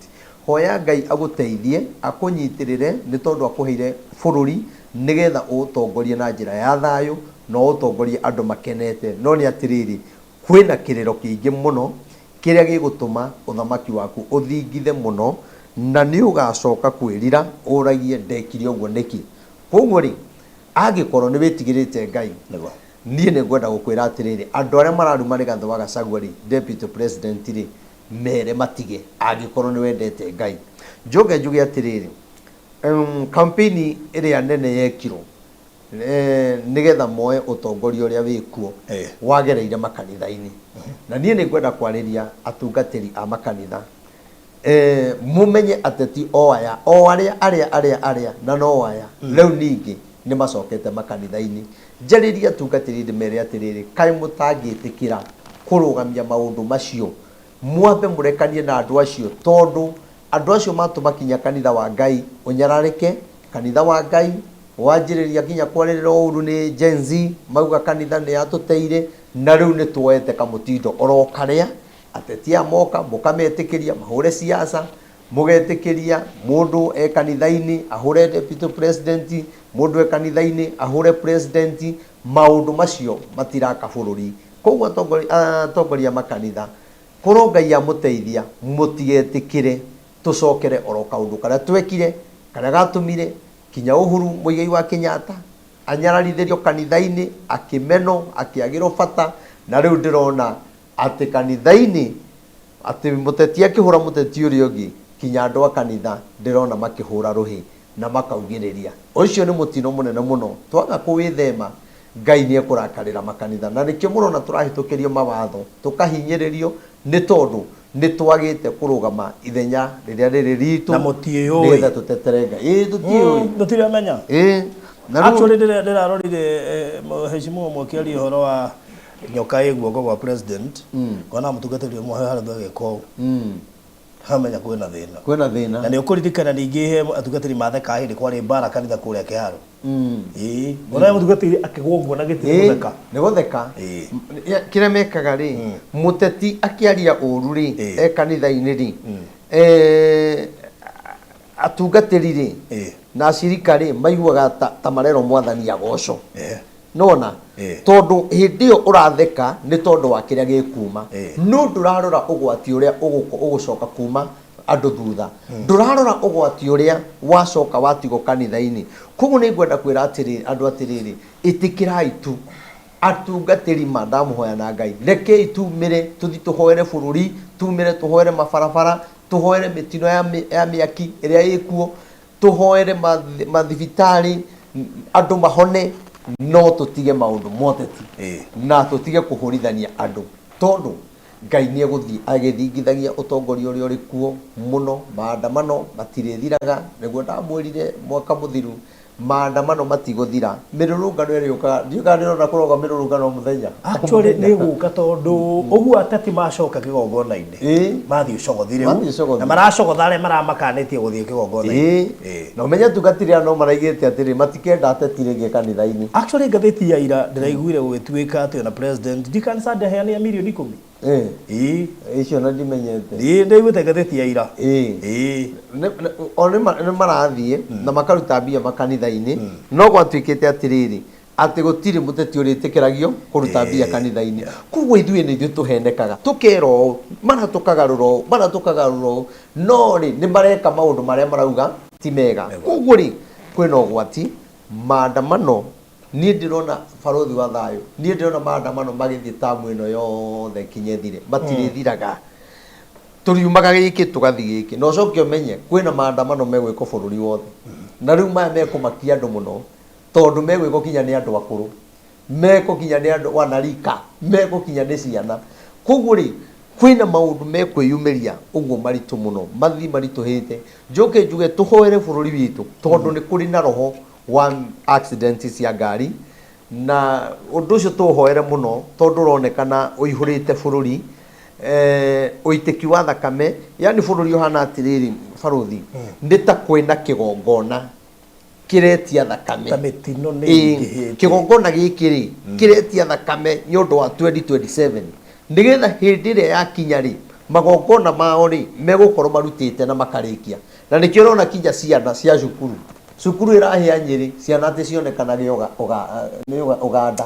hoya Ngai agũteithie, akũnyitĩrĩre, nĩ tondũ akũheire bũrũri nĩgetha ũũtongorie na njĩra ya thayũ na ũũtongorie andũ makenete. No nĩ atĩrĩrĩ, kwĩna kĩrĩro kĩingĩ mũno kĩrĩa gĩgũtũma ũthamaki waku ũthingithe mũno, na nĩ ũgaacoka kwĩrira ũragie, 'Ndekire ũguo nĩkĩ? Kwoguo-rĩ, angĩkorũo nĩ wĩtigĩrĩte Ngai, niĩ nĩ ngwenda gũkwĩra atĩrĩrĩ, andũ arĩa mararuma Rigathĩ wa Gachagua-rĩ, Deputy President-rĩ, mere matige, angĩkorũo nĩ wendete Ngai. Njoke njuge atĩrĩrĩ, campaign ĩrĩa nene yekirũo, nĩgetha moe ũtongoria ũrĩa wĩkuo wagereire makanitha-inĩ. Na niĩ nĩ ngwenda kwarĩria atungatĩri a makanitha, mũmenye ateti o aya, o arĩa arĩa arĩa arĩa na no aya, rĩu ningĩ nĩ macokete makanitha-inĩ. Njarĩrie atungatĩri ndĩmere atĩrĩrĩ, kaĩ mũtangĩtĩkĩra kũrũgamia maũndũ macio, mwambe mũrekanie na andũ acio, tondũ andũ acio matũma kinya kanitha wa Ngai ũnyararĩke, kanitha wa Ngai Wanjĩrĩria nginya kwarĩrĩra ũũru nĩ Gen Z, mauga kanitha nĩ yatũteire na rĩu nĩ tuoete kamũtindo oro karĩa, ateti aya moka mũkametĩkĩria mahũre siasa, mũgetĩkĩria mũndũ e kanitha-inĩ ahũre deputy president, mũndũ e kanitha-inĩ ahũre president, maũndũ macio matiraka bũrũri. Koguo atongoria a makanitha, korwo Ngai amũteithia mũtigetĩkĩre tũcokere oro kaũndũ karĩa twekire, karĩa gatũmire Kinya Uhuru Muigai wa Kenyatta anyararithĩrio kanitha-inĩ, akĩmenwo, akĩagĩrwo bata, na rĩu ndĩrona atĩ kanitha-inĩ, atĩ mũteti akĩhũra mũteti ũrĩa ũngĩ, kinya andũ a kanitha ndĩrona makĩhũra rũhĩ na makaugĩrĩria. Ũcio nĩ mũtino mũnene mũno, twaga kũwĩthema, Ngai nĩ ekũrakarĩra makanitha. Na nĩkĩo mũrona tũrahĩtũkĩrio mawatho, tũkahinyĩrĩrio, Nĩ tondũ nĩ twagĩte kũrũgama ithenya rĩrĩa rĩrĩ ritũ Na mũtiĩyũĩ. nĩgetha tũtetere Ngai. Ĩĩ tũtiĩyũĩ. Tũtiramenya. Ĩĩ. Na rĩu Actually ndĩrarorire mheshimiwa ũmwe akĩaria ũhoro wa nyoka ĩ guoko gwa president ngona mũtungatĩri ũmwe he handũ agĩka ũũ hamenya kwĩna thĩna. Kwĩna thĩna. Na nĩ ũkũririkana ningĩ he atungatĩri mathekaga hĩndĩ kwarĩ mbara kanitha kũrĩa Kĩharũ. Ĩĩ. Ngona mũtungatĩri akĩgwa ũguo na gĩtĩ nĩ gũtheka. Nĩ gũtheka. Ĩĩ. Kĩrĩa mekaga rĩ, mũteti akĩaria ũru rĩ, e kanitha-inĩ rĩ, atungatĩri rĩ, na acirika rĩ, maiguaga ta marerwo Mwathani agocwo. Nĩwona? Tondũ hĩndĩ ĩyo ũratheka nĩ tondũ wa kĩrĩa gĩkuma. No ndũrarora ũgwati ũrĩa ũgũcoka kuma andũ thutha. Ndũrarora ũgwati ũrĩa wacoka watigwo kanitha-inĩ. Koguo nĩ ngwenda kwĩra atĩrĩrĩ, andũ atĩrĩrĩ, ĩtĩkĩrai tu atungatĩri ma ndamũhoya na Ngai, rekei tumĩre tũthiĩ tũhoere bũrũri, tumĩre tũhoere mabarabara, tũhoere mĩtino ya mĩaki ĩrĩa ĩkuo, tũhoere mathibitarĩ andũ mahone, no tũtige maũndũ ma ũteti na tũtige kũhũrithania andũ, tondũ Ngai nĩ egũthiĩ agĩthingithagia ũtongoria ũrĩa ũrĩ kuo mũno. Maandamano matirĩthiraga, nĩguo ndamwĩrire mwaka mũthiru, maandamano matigũthira, mĩrũrũngano ĩrĩũkaga, ndiũĩ kana ndĩrona kũroka mĩrũrũngano o mũthenya. Actually nĩ ĩgũka tondũ ũguo ateti macoka kĩgongona-inĩ mathiĩ ũcogothi rĩu Mathiĩ ũcogothi. na maracogotha arĩa maramakanĩtie gũthiĩ kĩgongona-inĩ. Na ũmenye atungatĩri aya no maraigĩte atĩrĩ matikenda ateti rĩngĩ kanitha-inĩ. Actually ngathĩti ya ira ndĩraiguire gũgĩtuĩka atĩ ona president Deacon Sunday aheanire mirioni ikũmi. Ĩĩ. Icio na ndimenyete. Ĩĩ ndaiguĩte ngathĩti ya ira. Ĩĩ. O nĩ marathiĩ na makaruta mbia makanitha-inĩ, no gwatuĩkĩte atĩrĩrĩ, atĩ gũtirĩ mũteti ũrĩtĩkĩragio kũruta mbia kanitha-inĩ. Koguo ithuĩ nĩ ithuĩ tũhenekaga, tũkerwo ũũ, mara tũkagarũra ũũ, mara tũkagarũra ũũ, no rĩ, nĩ mareka maũndũ marĩa marauga ti mega. Koguo rĩ, kwĩna ũgwati, maandamano Niĩ ndĩrona barũthi wa thayũ, niĩ ndĩrona maandamano magĩthiĩ tamu ĩno yothe nginya ĩthire, matirĩthiraga. Tũriumaga gĩkĩ tũgathiĩ gĩkĩ, na ũcoke ũmenye kwĩna maandamano megwĩkwo bũrũri wothe. Na rĩu maya mekũmakia andũ mũno, tondũ megwĩkwo kinya nĩ andũ akũrũ, mekwo kinya nĩ andũ wanarika, mekwo kinya nĩ ciana. Koguo rĩ, Kwĩna maũndũ mekwĩyumĩria ũguo maritũ mũno, mathiĩ maritũhĩte. Njoke njuge tũhoere bũrũri witũ tondũ nĩ kũrĩ na roho wa accident cia ngari, na ũndũ ũcio tũũhoere mũno tondũ ũronekana ũihũrĩte bũrũri, ũitĩki wa thakame, yaani bũrũri ũhana atĩrĩrĩ barũthi, nĩ ta kwĩna kĩgongona kĩretia thakame. Ta mĩtino nĩ Ĩĩ, ĩingĩhĩte. Kĩgongona gĩkĩ rĩ, kĩretia thakame nĩ ũndũ wa 2027, nĩgetha hĩndĩ ĩrĩa yakinya rĩ, magongona mao rĩ, megũkorwo marutĩte na makarĩkia. Na nĩkĩo ũrona kinya ciana cia cukuru, cukuru ĩrahĩa Nyĩrĩ, ciana atĩ cionekanage nĩ Ũganda.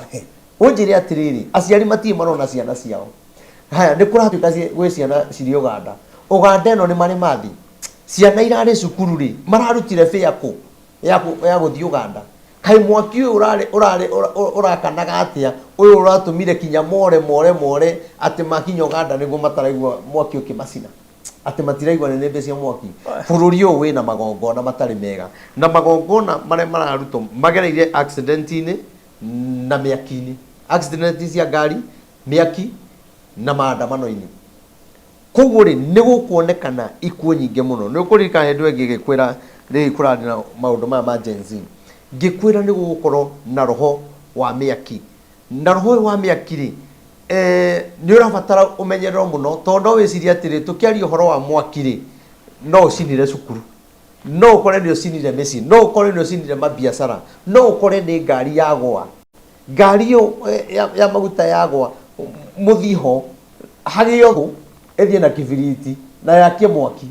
Ũnjĩre atĩrĩrĩ, aciari matirĩ marona ciana ciao. Haya, nĩ kũratuĩka gwĩ ciana cirĩ Ũganda. Ũganda ĩno nĩ marĩ mathiĩ? Ciana irarĩ cukuru rĩ, mararutire fare kũ ya gũthiĩ Ũganda? Kaĩ mwaki ũyũ ũrarĩ, ũrarĩ, ũrakanaga atĩa, ũyũ ũratũmire kinya more, more, more, atĩ makinya Ũganda nĩguo mataraigua mwaki ũkĩmacina? Atĩ matiraigua nĩnĩmbĩ cia mwaki? Bũrũri ũyũ wĩna magongona matarĩ mega, na magongona marĩa mararutwo magereire accident-inĩ na mĩaki-inĩ. Accident cia ngari, mĩaki na maandamano-inĩ. Koguo rĩ, nĩ gũkuonekana ikuũ nyingĩ mũno. Nĩ ũkũririkana hĩndĩ ĩyo ĩngĩ ngĩkwĩra rĩrĩ kũrarĩ na maũndũ maya ma Gen Z, ngĩkwĩra nĩ gũgũkorwo na roho wa mĩaki. Na roho ũyũ wa mĩaki rĩ, nĩ ũrabatara ũmenyererwo mũno, tondũ no wĩcirie atĩrĩ, tũkĩaria ũhoro wa mwaki rĩ, no ũcinire cukuru, no ũkore nĩ ũcinire mĩciĩ, no ũkore nĩ ũcinire mabiacara, no ũkore nĩ ngari yagũa. Ngari ĩyo ya maguta yagũa, mũthiĩ ho, hagĩo thũ ĩthiĩ na kĩbiriti na yakie mwaki,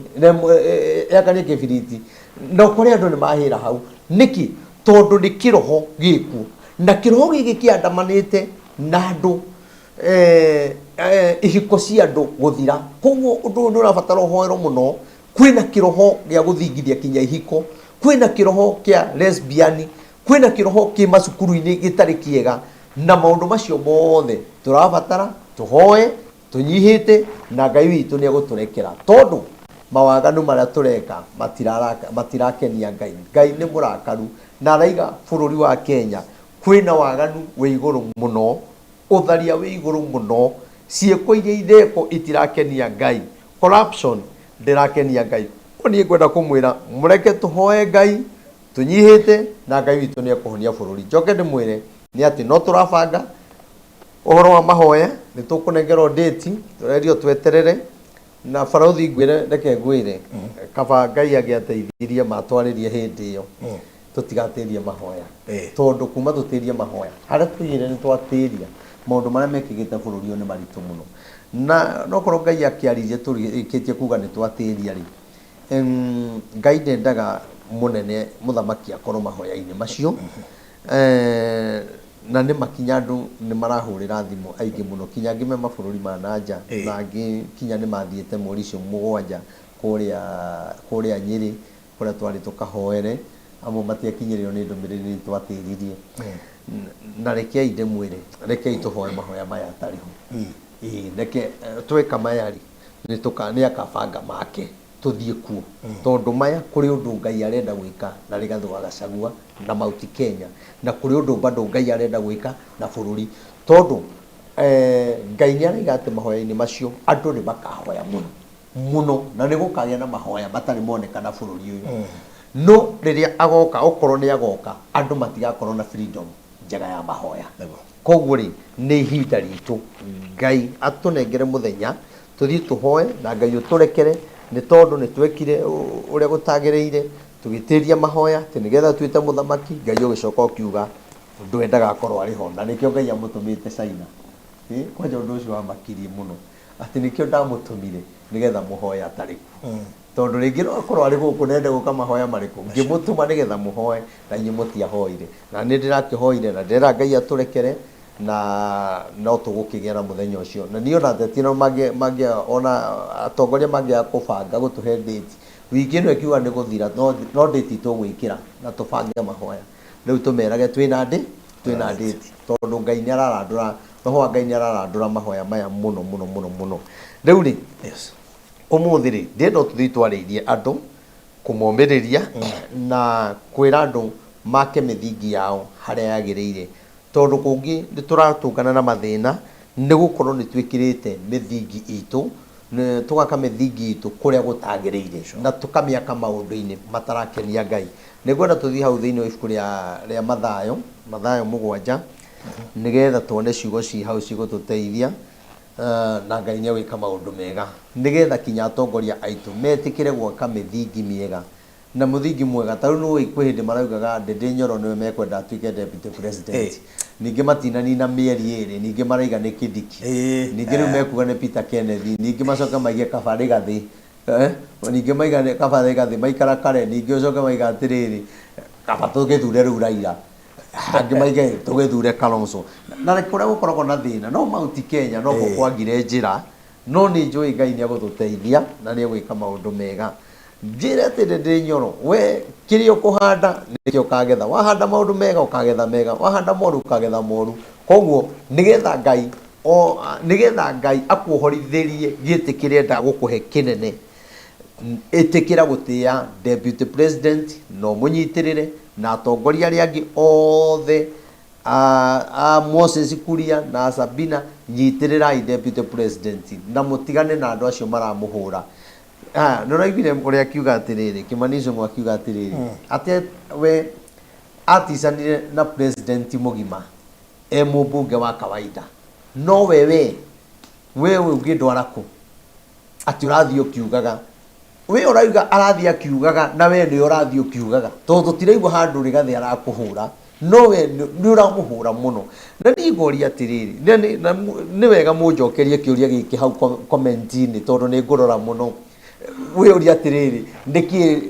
yakanie kĩbiriti, na ũkore andũ nĩ mahĩra hau. Nĩkĩ? Tondũ nĩ kĩroho gĩkuo. Na kĩroho gĩkĩ kĩandamanĩte na andũ, ihiko cia andũ gũthira. Koguo ũndũ ũyũ nĩ ũrabatara ũhoerwo mũno. Kwĩna kĩroho gĩa gũthingithia kinya ihiko, kwĩna kĩroho kĩa lesbian, kwĩna kĩroho kĩ macukuru-inĩ gĩtarĩ kĩega, na maũndũ macio mothe tũrabatara tũhoe tũnyihĩte, na Ngai witũ nĩ egũtũrekera, tondũ mawaganu marĩa tũreka matirakenia Ngai. Ngai nĩ mũrakaru na araiga bũrũri wa Kenya kwĩna waganu wĩ igũrũ mũno, ũtharia wĩ igũrũ mũno, ciĩko iria irekwo itirakenia Ngai, corruption ndĩrakenia Ngai. Ũguo niĩ ngwenda kũmwĩra mũreke tũhoe Ngai tũnyihĩte, na Ngai witũ nĩ ekũhonia bũrũri. Njoke ndĩmwĩre nĩ atĩ no tũrabanga ũhoro wa mahoya, nĩ tũkũnengerwo date, tũrerio tweterere, na barũthi ngwĩre, reke ngwĩre, kaba Ngai angĩateithirie matwarĩrie hĩndĩ ĩyo, tũtigatĩrie mahoya. Tondũ kuma tũtĩrie mahoya, harĩa tũigire nĩ twatĩria, maũndũ marĩa mekĩkĩte bũrũri ũyũ nĩ maritũ mũno. Na nokorwo Ngai akĩaririe tũrĩkĩtie kuga nĩ twatĩria rĩ, Ngai ndendaga mũnene mũthamaki akorwo mahoya-inĩ macio. Na nĩ ma kinya andũ nĩ marahũrĩra thimũ aingĩ mũno, kinya angĩ me mabũrũri ma na nja, na angĩ kinya nĩ mathiĩte mweri ũcio mũgwanja kũrĩa kũrĩa Nyĩrĩ, kũrĩa twarĩ tũkahoere, amwe matiakinyĩrĩirwo nĩ ndũmĩrĩri nĩ twatĩririe. Na rekei ndĩmwĩre, rekei tũhoe mahoya maya atarĩ ho. Ĩĩ, reke tweka maya rĩ, nĩ tũka nĩ akabanga make tũthiĩ kuo. Tondũ maya kũrĩ ũndũ Ngai arenda gwĩka na Rigathĩ wa Gachagua na Mount Kenya, na kũrĩ ũndũ bado Ngai arenda gwĩka na bũrũri. Tondũ Ngai nĩ araiga atĩ mahoya-inĩ macio andũ nĩ makahoya mũno mũno, na nĩ gũkagĩa na mahoya matarĩ monekana bũrũri ũyũ. No rĩrĩa agoka, okorwo nĩ agoka, andũ matigakorwo na freedom njega ya mahoya. Koguo rĩ, nĩ ihinda ritũ Ngai atũnengere mũthenya tũthiĩ tũhoe na Ngai ũtũrekere nĩ tondũ nĩ twekire ũrĩa gũtagĩrĩire, tũgĩtĩria mahoya atĩ nĩgetha twĩte mũthamaki, Ngai ũgĩcoka ũkiuga ndwendaga akorwo arĩ ho, na nĩkĩo Ngai amũtũmĩte China. Kwanja ũndũ ũcio wamakirie mũno, atĩ nĩkĩo ndamũtũmire nĩgetha mũhoe atarĩ kuo. Tondũ rĩngĩ no akorwo arĩ gũkũ na ende gũka mahoya marĩkũ, ngĩmũtũma nĩgetha mũhoe na inyuĩ mũtiahoire. Na nĩ ndĩrakĩhoire na ndĩrera Ngai atũrekere na no tũgũkĩgĩa na mũthenya ũcio. Na niĩ ona ateti nao ona atongoria mangĩaga kũbanga gũtũhe date, wiki ĩno ĩkiuga nĩ gũthira no date tũgwĩkĩra na tũbange mahoya. Rĩu tũmerage twĩna date, twĩna date tondũ Ngai nĩ ararandũra, roho wa Ngai nĩ ararandũra mahoya maya mũno mũno mũno mũno. Rĩu rĩ, ũmũthĩ rĩ, ndĩrenda o tũthiĩ twarĩirie andũ, kũmomĩrĩria na kwĩra andũ make mĩthingi yao harĩa yagĩrĩire. Tondũ kũngĩ nĩ tũratũngana na mathĩna Nĩ gũkorwo nĩ twĩkĩrĩte mĩthingi itũ, tũgaka mĩthingi itũ kũrĩa gũtagĩrĩire, na tũkamĩaka maũndũ-inĩ matarakenia Ngai. Nĩ ngwenda tũthiĩ hau thĩinĩ wa ibuku rĩa, rĩa Mathayo, Mathayo mũgwanja, nĩgetha tuone ciugo ci hau cigũtũteithia, na Ngai nĩ egwĩka maũndũ mega, nĩgetha kinya atongoria aitũ metĩkĩre gwaka mĩthingi mĩega. Na mũthingi mwega, ta rĩu nĩũĩ kwĩ hĩndĩ maraugaga Ndĩndĩ Nyoro nĩwe mekwenda atuĩke deputy president. Ningĩ matinanina mĩeri ĩrĩ, ningĩ maraiga nĩ Kindiki. Ningĩ rĩu mekuga nĩ Peter Kenneth, ningĩ macoke maige kaba Rigathĩ. Ningĩ maiga kaba Rigathĩ maikara kare, ningĩ ũcoke maiga atĩrĩrĩ, kaba tũgĩthure rĩu Raila. Angĩ maige tũgĩthure Kalonzo. Na kũrĩa gũkoragwo na thĩna, no Mount Kenya nokuo kwagire njĩra, no nĩ njũĩ Ngai nĩ egũtũteithia na nĩ egwĩka maũndũ mega. Njĩre atĩ Ndĩndĩ Nyoro, we kĩrĩa ũkũhanda nĩkĩo ũkagetha. Wahanda maũndũ mega ũkagetha mega, wahanda moru ũkagetha moru. Koguo nĩgetha Ngai o nĩgetha Ngai akuohorithĩrie gĩtĩ kĩrĩa endaga gũkũhe kĩnene, ĩtĩkĩra gũtĩa Deputy President na ũmũnyitĩrĩre na atongoria arĩa angĩ othe a Moses Kuria na Sabina, nyitĩrĩrai Deputy President na mũtigane na andũ acio maramũhũra. Ah, nĩ ũraiguire ũrĩa akiuga atĩrĩrĩ, Kimani Ichung'wa akiuga atĩrĩrĩ, atĩ we aticanire na president mũgima e mũmbunge wa kawaida, no we we we ũngĩndwara kũ? Atĩ ũrathiĩ ũkiugaga, we ũrauga arathiĩ akiugaga na we nĩwe ũrathiĩ ũkiugaga, tondũ tũtiraigua handũ Rigathĩ arakũhũra, no we nĩ ũramũhũra mũno. Na niĩ ngoria atĩrĩrĩ, na nĩ wega mũnjokerie kĩũria gĩkĩ hau comment-inĩ tondũ nĩ ngũrora mũno. Wĩyũrie atĩrĩrĩ, nĩkĩ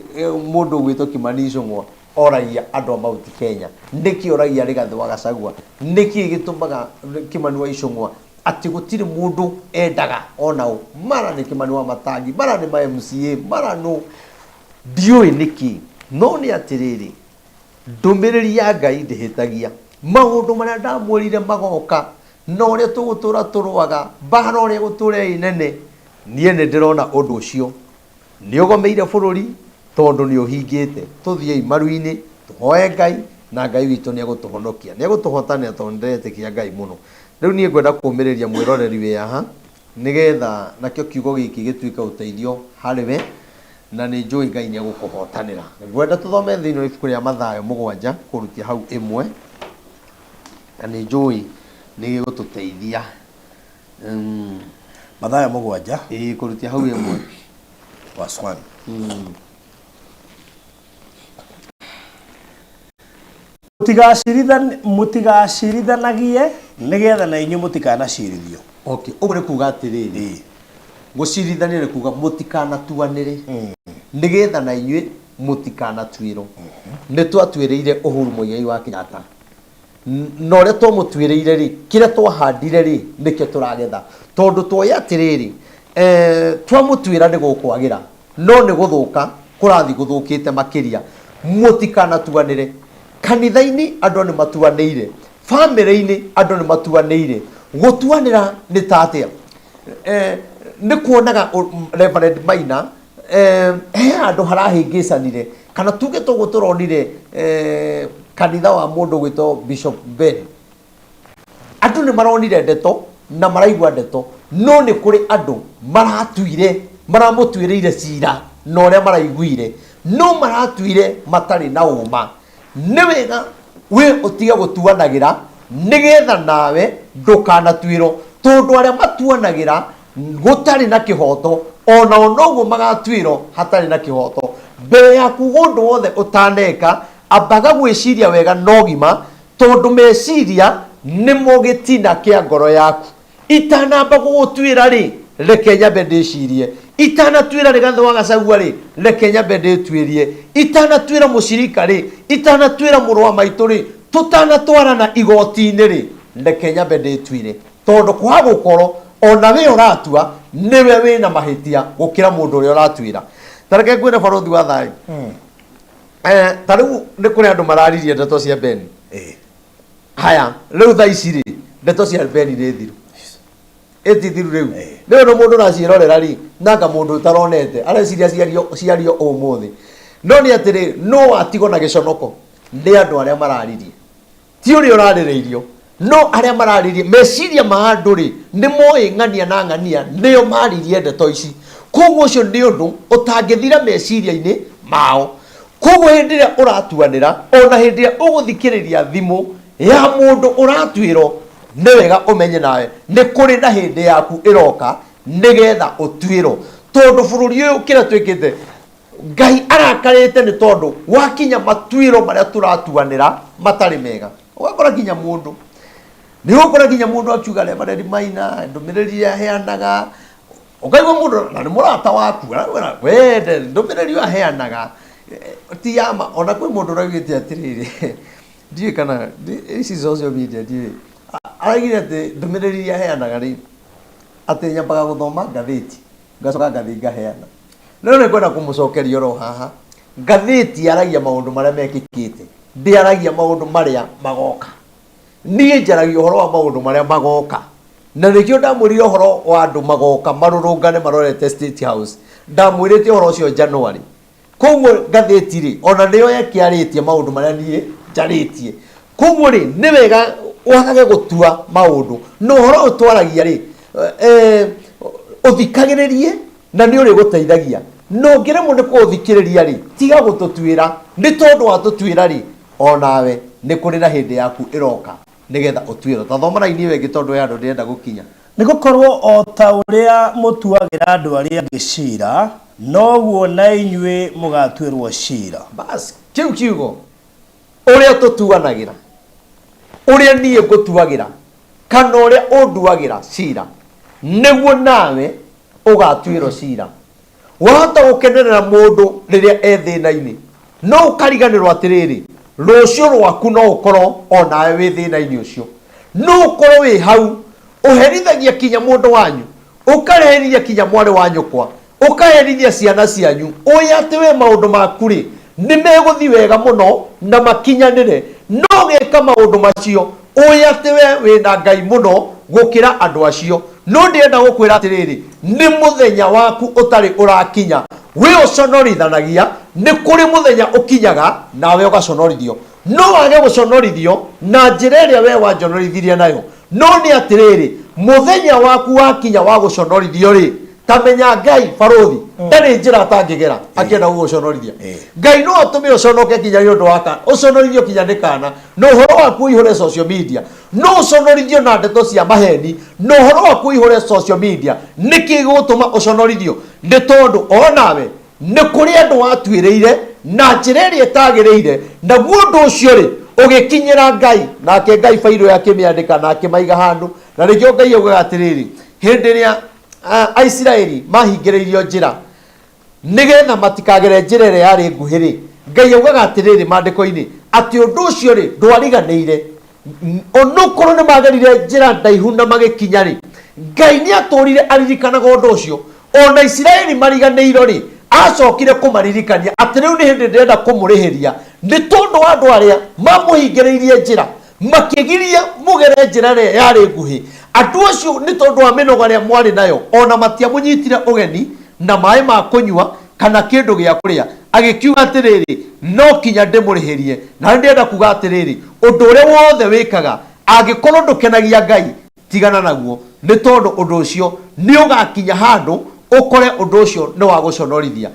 mũndũ ũgwĩtwo Kimani Ichung'wa oragia andũ a Mount Kenya? Nĩkĩ oragia Rigathĩ wa Gachagua? Nĩkĩ gĩtũmaga Kimani wa Ichung'wa atĩ gũtirĩ mũndũ endaga ona ũ? Mara nĩ Kimani wa Matangi, mara nĩ ma MCA, mara nũ, ndiũĩ nĩkĩ. No nĩ atĩrĩrĩ, Ndũmĩrĩri ya Ngai ndĩhĩtagia. Maũndũ marĩa ndamwĩrire magoka, na ũrĩa tũgũtũũra tũrũaga, mbaara ũrĩa ĩgũtũũra ĩ nene, niĩ nĩ ndĩrona ũndũ ũcio nĩ ũgomeire bũrũri tondũ nĩ ũhingĩte. Tũthiĩi maru-inĩ, tũhoe Ngai, na Ngai witũ nĩ egũtũhonokia. Nĩ egũtũhotanĩra tondũ nĩ ndĩretĩkia Ngai mũno. Rĩu niĩ ngwenda kũũmĩrĩria mwĩroreri wĩ haha, nĩgetha nakĩo kiugo gĩkĩ gĩtuĩke ũteithio harĩ we. Na nĩ njũĩ Ngai nĩ egũkũhotanĩra. Ngwenda tũthome thĩinĩ wa ibuku rĩa Mathayo mũgwanja kũrutia hau ĩmwe, na nĩ njũĩ nĩ gĩgũtũteithia. Mathayo mũgwanja. Ĩĩ, kũrutia hau ĩmwe. Verse 1. Mũtigaciirithanagie nĩgeetha na inyuĩ mũtikanacirithio. Okay, ũguo nĩ kuga atĩrĩrĩ, gũcirithania nĩ kuga mũtikanatuanĩre nĩgetha na inyuĩ mũtikanatuĩrwo. Nĩ twatuĩrĩire Uhuru Muigai wa Kenyatta na ũrĩa twamũtuĩrĩire rĩ, kĩrĩa twahandire rĩ, nĩkĩo tũragetha, tondũ twoĩ atĩrĩrĩ, twamũtuĩra nĩ gũkwagĩra No nĩ gũthũka kũrathiĩ gũthũkĩte makĩria. Mũtikanatuanĩre. Kanitha-inĩ andũ nĩ matuanĩire. Bamĩrĩ-inĩ andũ nĩ matuanĩire. Gũtuanĩra nĩ ta atĩa? Eh, nĩ kuonaga Reverend Maina eh, he handũ harahĩngĩcanire kana tuge toguo tũronire eh, kanitha wa mũndũ gwĩtwo Bishop Ben Andũ nĩ maronire ndeto na maraigua ndeto, no nĩ kũrĩ andũ maratuire, maramũtuĩrĩire cira na ũrĩa maraiguire, no maratuire matarĩ na ũma. Nĩ wega we ũtige gũtuanagĩra nĩgetha nawe ndũkanatuĩrwo, tondũ arĩa matuanagĩra gũtarĩ na kĩhoto onao noguo magatuĩrwo hatarĩ na kĩhoto. Mbere ya kuga ũndũ wothe ũtaneka, ambaga gwĩciria wega na ũgima Tondũ meciria nĩmo gĩtina kĩa ngoro yaku. Itanamba gũgũtuĩra-rĩ, reke nyambe ndĩcirie. Itanatuĩra Rigathĩ wa Gachagua-rĩ, reke nyambe ndĩtuĩrie. Itanatuĩra mũcirika-rĩ, itanatuĩra mũrũ wa maitũ-rĩ, tũtanatwarana igoti-inĩ-rĩ, reke nyambe ndĩtuĩre. Tondũ kwaga gũkorwo ona we ũratua nĩwe wĩna mahĩtia gũkĩra mũndũ ũrĩa ũratuĩra. Ta reke ngwĩre barũthi wa thayũ. Eh, ta rĩu nĩ kũrĩ andũ mararirie ndeto cia Ben. Haya, rĩu thaa ici rĩ, ndeto cia Ben nĩ thiru. Ĩti thiru rĩu. Rĩu no mũndũ ũraciĩrorera rĩ, nanga mũndũ ũtaronete, areciria ciario ciario ũmũthĩ. No nĩ atĩrĩ, no watigwo na gĩconoko nĩ andũ arĩa mararirie. Ti ũrĩa ũrarĩrĩirio, No arĩa mararirie meciria ma andũ rĩ, nĩ moĩ ng'ania na ng'ania nĩo maririe ndeto ici. Koguo ũcio nĩ ũndũ ũtangĩthira meciria-inĩ mao. Koguo hĩndĩ ĩrĩa ũratuanĩra, ona hĩndĩ ĩrĩa ũgũthikĩrĩria thimũ ya mũndũ ũratuĩrwo, nĩ wega ũmenye nawe nĩ kũrĩ na hĩndĩ yaku ĩroka nĩgetha ũtuĩrwo. Tondũ bũrũri ũyũ kĩrĩa twĩkĩte, Ngai arakarĩte nĩ tondũ wakinya matuĩro marĩa tũratuanĩra matarĩ mega. Ũgakora nginya mũndũ, nĩ ũgũkora nginya mũndũ akiuga Reverend Maina, ndũmĩrĩri ĩrĩa aheanaga, ũkaigua mũndũ na nĩ mũrata waku, arakwĩra we ndũmĩrĩri ĩyo aheanaga ti ya ma. Ona kwĩ mũndũ ũraugĩte atĩrĩrĩ, ndiũĩ kana ici social media ndiũĩ, araugire atĩ ndũmĩrĩri ĩrĩa aheanaga rĩ, atĩ nyambaga gũthoma ngathĩti ngacoka ngathiĩ ngaheana. Rĩu nĩ ngwenda kũmũcokeria oro haha, ngathĩti yaragia maũndũ marĩa mekĩkĩte, ndĩaragia maũndũ marĩa magoka. Niĩ njaragia ũhoro wa maũndũ marĩa magoka. Na nĩkĩo ndamwĩrire ũhoro wa andũ magoka marũrũngane marorete State House. Ndamwĩrĩte ũhoro ũcio January. Koguo ngathĩti rĩ, ona nĩyo ĩkĩarĩtie maũndũ marĩa niĩ njarĩtie. Koguo rĩ, nĩ wega wagage gũtua maũndũ. Na ũhoro ũyũ twaragia rĩ, eh, ũthikagĩrĩrie na nĩ ũrĩgũteithagia. Na ũngĩremwo nĩ kũũthikĩrĩria rĩ, tiga gũtũtuĩra. Nĩ tondũ watũtuĩra rĩ, onawe nĩ kũrĩ na hĩndĩ yaku ĩroka nĩgetha ũtuĩrwo. Ta thoma raini ĩyo ĩngĩ tondũ he handũ ndĩrenda gũkinya. Nĩ gũkorũo o ta ũrĩa mũtuagĩra andũ arĩa angĩ ciira, noguo na inyuĩ mũgaatuĩrũo ciira. Bas, kĩu kiugo ũrĩa tũtuanagĩra, ũrĩa niĩ ngũtuagĩra, kana ũrĩa ũnduagĩra ciira, nĩguo nawe ũgatuĩrwo ciira. Wahota gũkenerera mũndũ rĩrĩa e thĩna-inĩ, no ũkariganĩrwo atĩrĩrĩ, rũciũ rwaku no ũkorwo o nawe wĩ thĩna-inĩ ũcio. No ũkorwo wĩ hau, ũherithagia kinya mũndũ wanyu, ũkaherithia kinya mwarĩ wa nyũkwa, ũkaherithia ciana cianyu, ũĩ atĩ we maũndũ maku-rĩ, nĩ megũthiĩ wega mũno na makinyanĩre, no ũgĩka maũndũ macio, ũĩ atĩ we wĩna Ngai mũno gũkĩra andũ acio. No ndĩrenda gũkwĩra atĩrĩrĩ, nĩ mũthenya waku ũtarĩ ũrakinya, we ũconorithanagia, nĩ kũrĩ mũthenya ũkinyaga nawe ũgaconorithio. No wage gũconorithio na njĩra ĩrĩa we wanjonorithirie nayo, no nĩ atĩrĩrĩ, mũthenya waku wakinya wa gũconorithio-rĩ, ta menya Ngai barũthi ndarĩ njĩra atangĩgera akĩenda gũgũconorithia. Ngai no atũme ũconoke kinya nĩ ũndũ wa kana, ũconorithio kinya nĩ kana, na ũhoro waku ũihũre social media. No ũconorithio na ndeto cia maheni, na ũhoro waku ũihũre social media. Nĩkĩ gĩgũtũma ũconorithio? Nĩ tondũ onawe nĩ kũrĩ andũ watuĩrĩire na njĩra ĩrĩa ĩtagĩrĩire, naguo ũndũ ũcio rĩ ũgĩkinyĩra Ngai, nake Ngai bairũ ĩyo akĩmĩandĩka na akĩmaiga handũ. Na nĩkĩo Ngai augaga atĩrĩrĩ, hĩndĩ ĩrĩa Aisiraeli mahingĩrĩirio njĩra nĩgetha matikagere njĩra ĩrĩa yarĩ nguhĩ-rĩ, Ngai augaga atĩrĩrĩ maandĩko-inĩ, atĩ ũndũ ũcio-rĩ ndwariganĩire. Onokorwo nĩ magerire njĩra ndaihu na magĩkinya-rĩ, Ngai nĩ atũrire aririkanaga ũndũ ũcio. Ona Isiraeli mariganĩirwo-rĩ, acokire kũmaririkania atĩ rĩu nĩ hĩndĩ ndĩrenda kũmũrĩhĩria nĩ tondũ wa andũ arĩa mamũhingĩrĩirie njĩra, makĩgiria mũgere njĩra ĩrĩa yarĩ nguhĩ. Andũ acio nĩ tondũ wa mĩnoga ĩrĩa mwarĩ nayo, o na matiamũnyitire ũgeni na maĩ ma kũnyua kana kĩndũ gĩa kũrĩa. Agĩkiuga atĩrĩrĩ, No kinya ndĩmũrĩhĩrie. Na nĩ ndĩrenda kuuga atĩrĩrĩ, ũndũ ũrĩa wothe wĩkaga, angĩkorwo ndũkenagia Ngai, tigana naguo, nĩ tondũ ũndũ ũcio nĩ ũgakinya handũ ũkore ũndũ ũcio nĩ wa gũconorithia.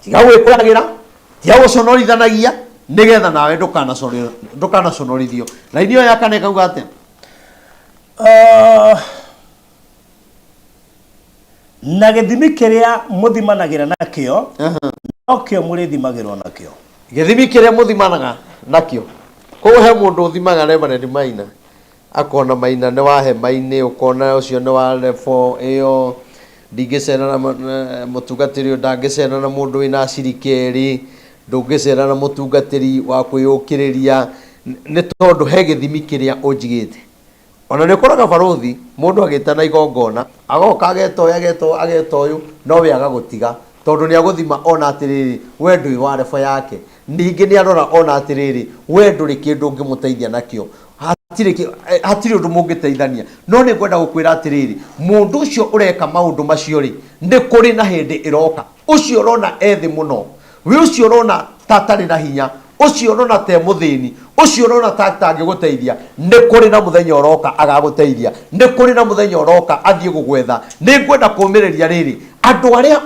Tiga gwĩkũranagĩra, tiga gũconorithanagia, nĩgetha nawe ndũkanaconorithio. Raini ĩyo ya kana ĩkauga atĩa? Na gĩthimi kĩrĩa mũthimanagĩra nakĩo, nokĩo mũrĩthimagĩrwo nakĩo. Gĩthimi kĩrĩa mũthimanaga nakĩo. Koguo he mũndũ ũthimaga Reverend Maina, akona Maina nĩ wa hema-inĩ, ũkona ũcio nĩ wa level ĩyo, ndingĩcera na mũtungatĩri ũyũ ndangĩcera na mũndũ wĩna acirika erĩ, ndũngĩcera na mũtungatĩri wa kwĩyũkĩrĩria, nĩ tondũ he gĩthimi kĩrĩa ũnjigĩte. Ona nĩ ũkoraga barũthi, mũndũ agĩtana igongona, agoka ageta ũyũ, ageta ũyũ, ageta ũyũ, no we agagũtiga, tondũ nĩ agũthima ona atĩrĩrĩ, we ndwĩ wa level yake. Ningĩ nĩ arora ona atĩrĩrĩ, we ndũrĩ kĩndũ ũngĩmũteithia nakĩo. Hatirĩ kĩ, hatirĩ ũndũ mũngĩteithania. No nĩ ngwenda gũkwĩra atĩrĩrĩ, mũndũ ũcio ũreka maũndũ macio rĩ, nĩ kũrĩ na hĩndĩ ĩroka. Ũcio ũrona e thĩ mũno, we ũcio ũrona ta atarĩ na hinya, Ũcio ũrona ta e mũthĩni, ũcio ũrona ta atangĩgũteithia, nĩ kũrĩ na mũthenya ũroka agagũteithia. Nĩ kũrĩ na mũthenya ũroka athiĩ gũgwetha. Nĩ ngwenda kũũmĩrĩria rĩrĩ, andũ arĩa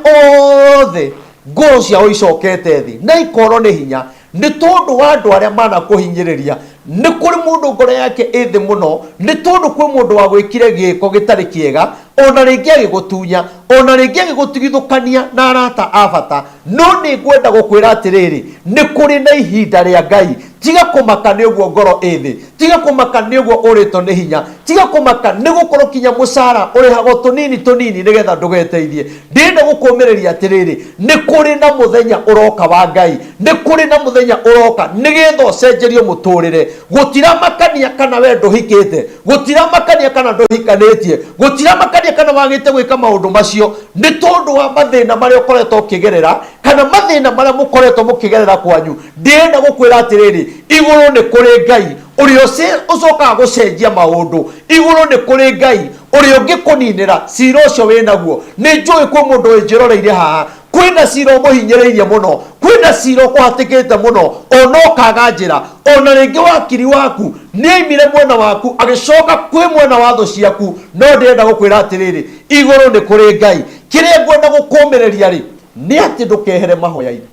othe ngoro ciao icokete thĩ na ikorwo nĩ hinya, nĩ tondũ wa andũ arĩa manakũhinyĩrĩria. Nĩ kũrĩ mũndũ ngoro yake ĩ thĩ mũno, nĩ tondũ kwĩ mũndũ wagwĩkire gĩĩko gĩtarĩ kĩega, o na rĩngĩ agĩgũtunya, o na rĩngĩ agĩgũtigithũkania na arata a bata. No nĩ ngwenda gũkwĩra atĩrĩrĩ, nĩ kũrĩ na ihinda rĩa Ngai. Tiga kũmaka nĩ ũguo ngoro ĩ thĩ, tiga kũmaka nĩ ũguo ũrĩtwo nĩ hinya, tiga kũmaka nĩ gũkorwo kinya mũcara ũrĩhagwo tũnini tũnini nĩgetha ndũgeteithie. Ndĩrenda gũkũmĩrĩria atĩrĩrĩ, nĩ kũrĩ na mũthenya ũroka wa Ngai, nĩ kũrĩ na mũthenya ũroka nĩgetha ũcenjerio mũtũrĩre. Gũtiramakania kana we ndũhikĩte, gũtiramakania kana ndũhikanĩtie, gũtiramakania kana wagĩte gwĩka maũndũ macio, nĩ tondũ wa mathĩna marĩa ũkoretwo ũkĩgerera kana mathĩna marĩa mũkoretwo mũkĩgerera kwanyu. Ndĩrenda gũkwĩra atĩrĩrĩ, igũrũ nĩ kũrĩ Ngai ũrĩa ũcokaga gũcenjia maũndũ. Igũrũ nĩ kũrĩ Ngai ũrĩa ũngĩkũninĩra cira ũcio wĩ naguo. Nĩ njũĩ kwĩ mũndũ wĩnjĩroreire haha, kwĩna cira ũmũhinyĩrĩirie mũno, kwĩna cira ũkũhatĩkĩte mũno, ona ũkaga njĩra, ona rĩngĩ wakiri waku nĩ aimire mwena waku agĩcoka kwĩ mwena wa thũ ciaku. No ndĩrenda gũkwĩra atĩrĩrĩ, igũrũ nĩ kũrĩ Ngai. Kĩrĩa ngwenda gũkũmĩrĩria rĩ, nĩ atĩ ndũkehere mahoya-inĩ,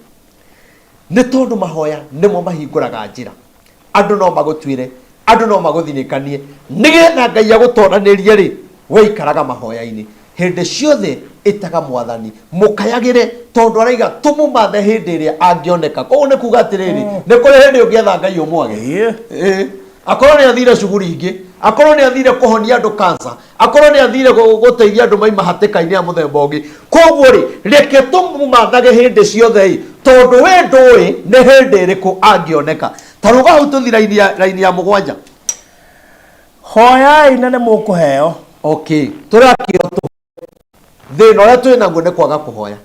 nĩ tondũ mahoya nĩmo mahingũraga njĩra. Andũ no magũtuĩre, andũ no magũthinĩkanie, nĩgetha Ngai agũtoranĩrie rĩ, we ikaraga mahoya-inĩ hĩndĩ ciothe, ĩtaga Mwathani, mũkayagĩre, tondũ araiga tũmũmathe hĩndĩ ĩrĩa angĩoneka. Koguo nĩ kuga atĩrĩrĩ, nĩ kũrĩ hĩndĩ ũngĩetha Ngai ũmwage. Akorwo nĩ athire cuguri ingĩ, akorwo nĩ athire kũhonia andũ cancer, akorwo nĩ athire gũteithia andũ maima hatĩka-inĩ ya mũthemba ũngĩ. Koguo rĩ, reke tũmũmathage hĩndĩ ciothe ĩ, tondũ we ndũĩ nĩ hĩndĩ ĩrĩkũ angĩoneka. Ta rũga hau tũthi raini ya mũgwanja. Hoyai na nĩ mũkũheo. Okay, tũrakĩrwo tũhoe. Thĩna ũrĩa twĩ naguo nĩ kwaga kũhoya.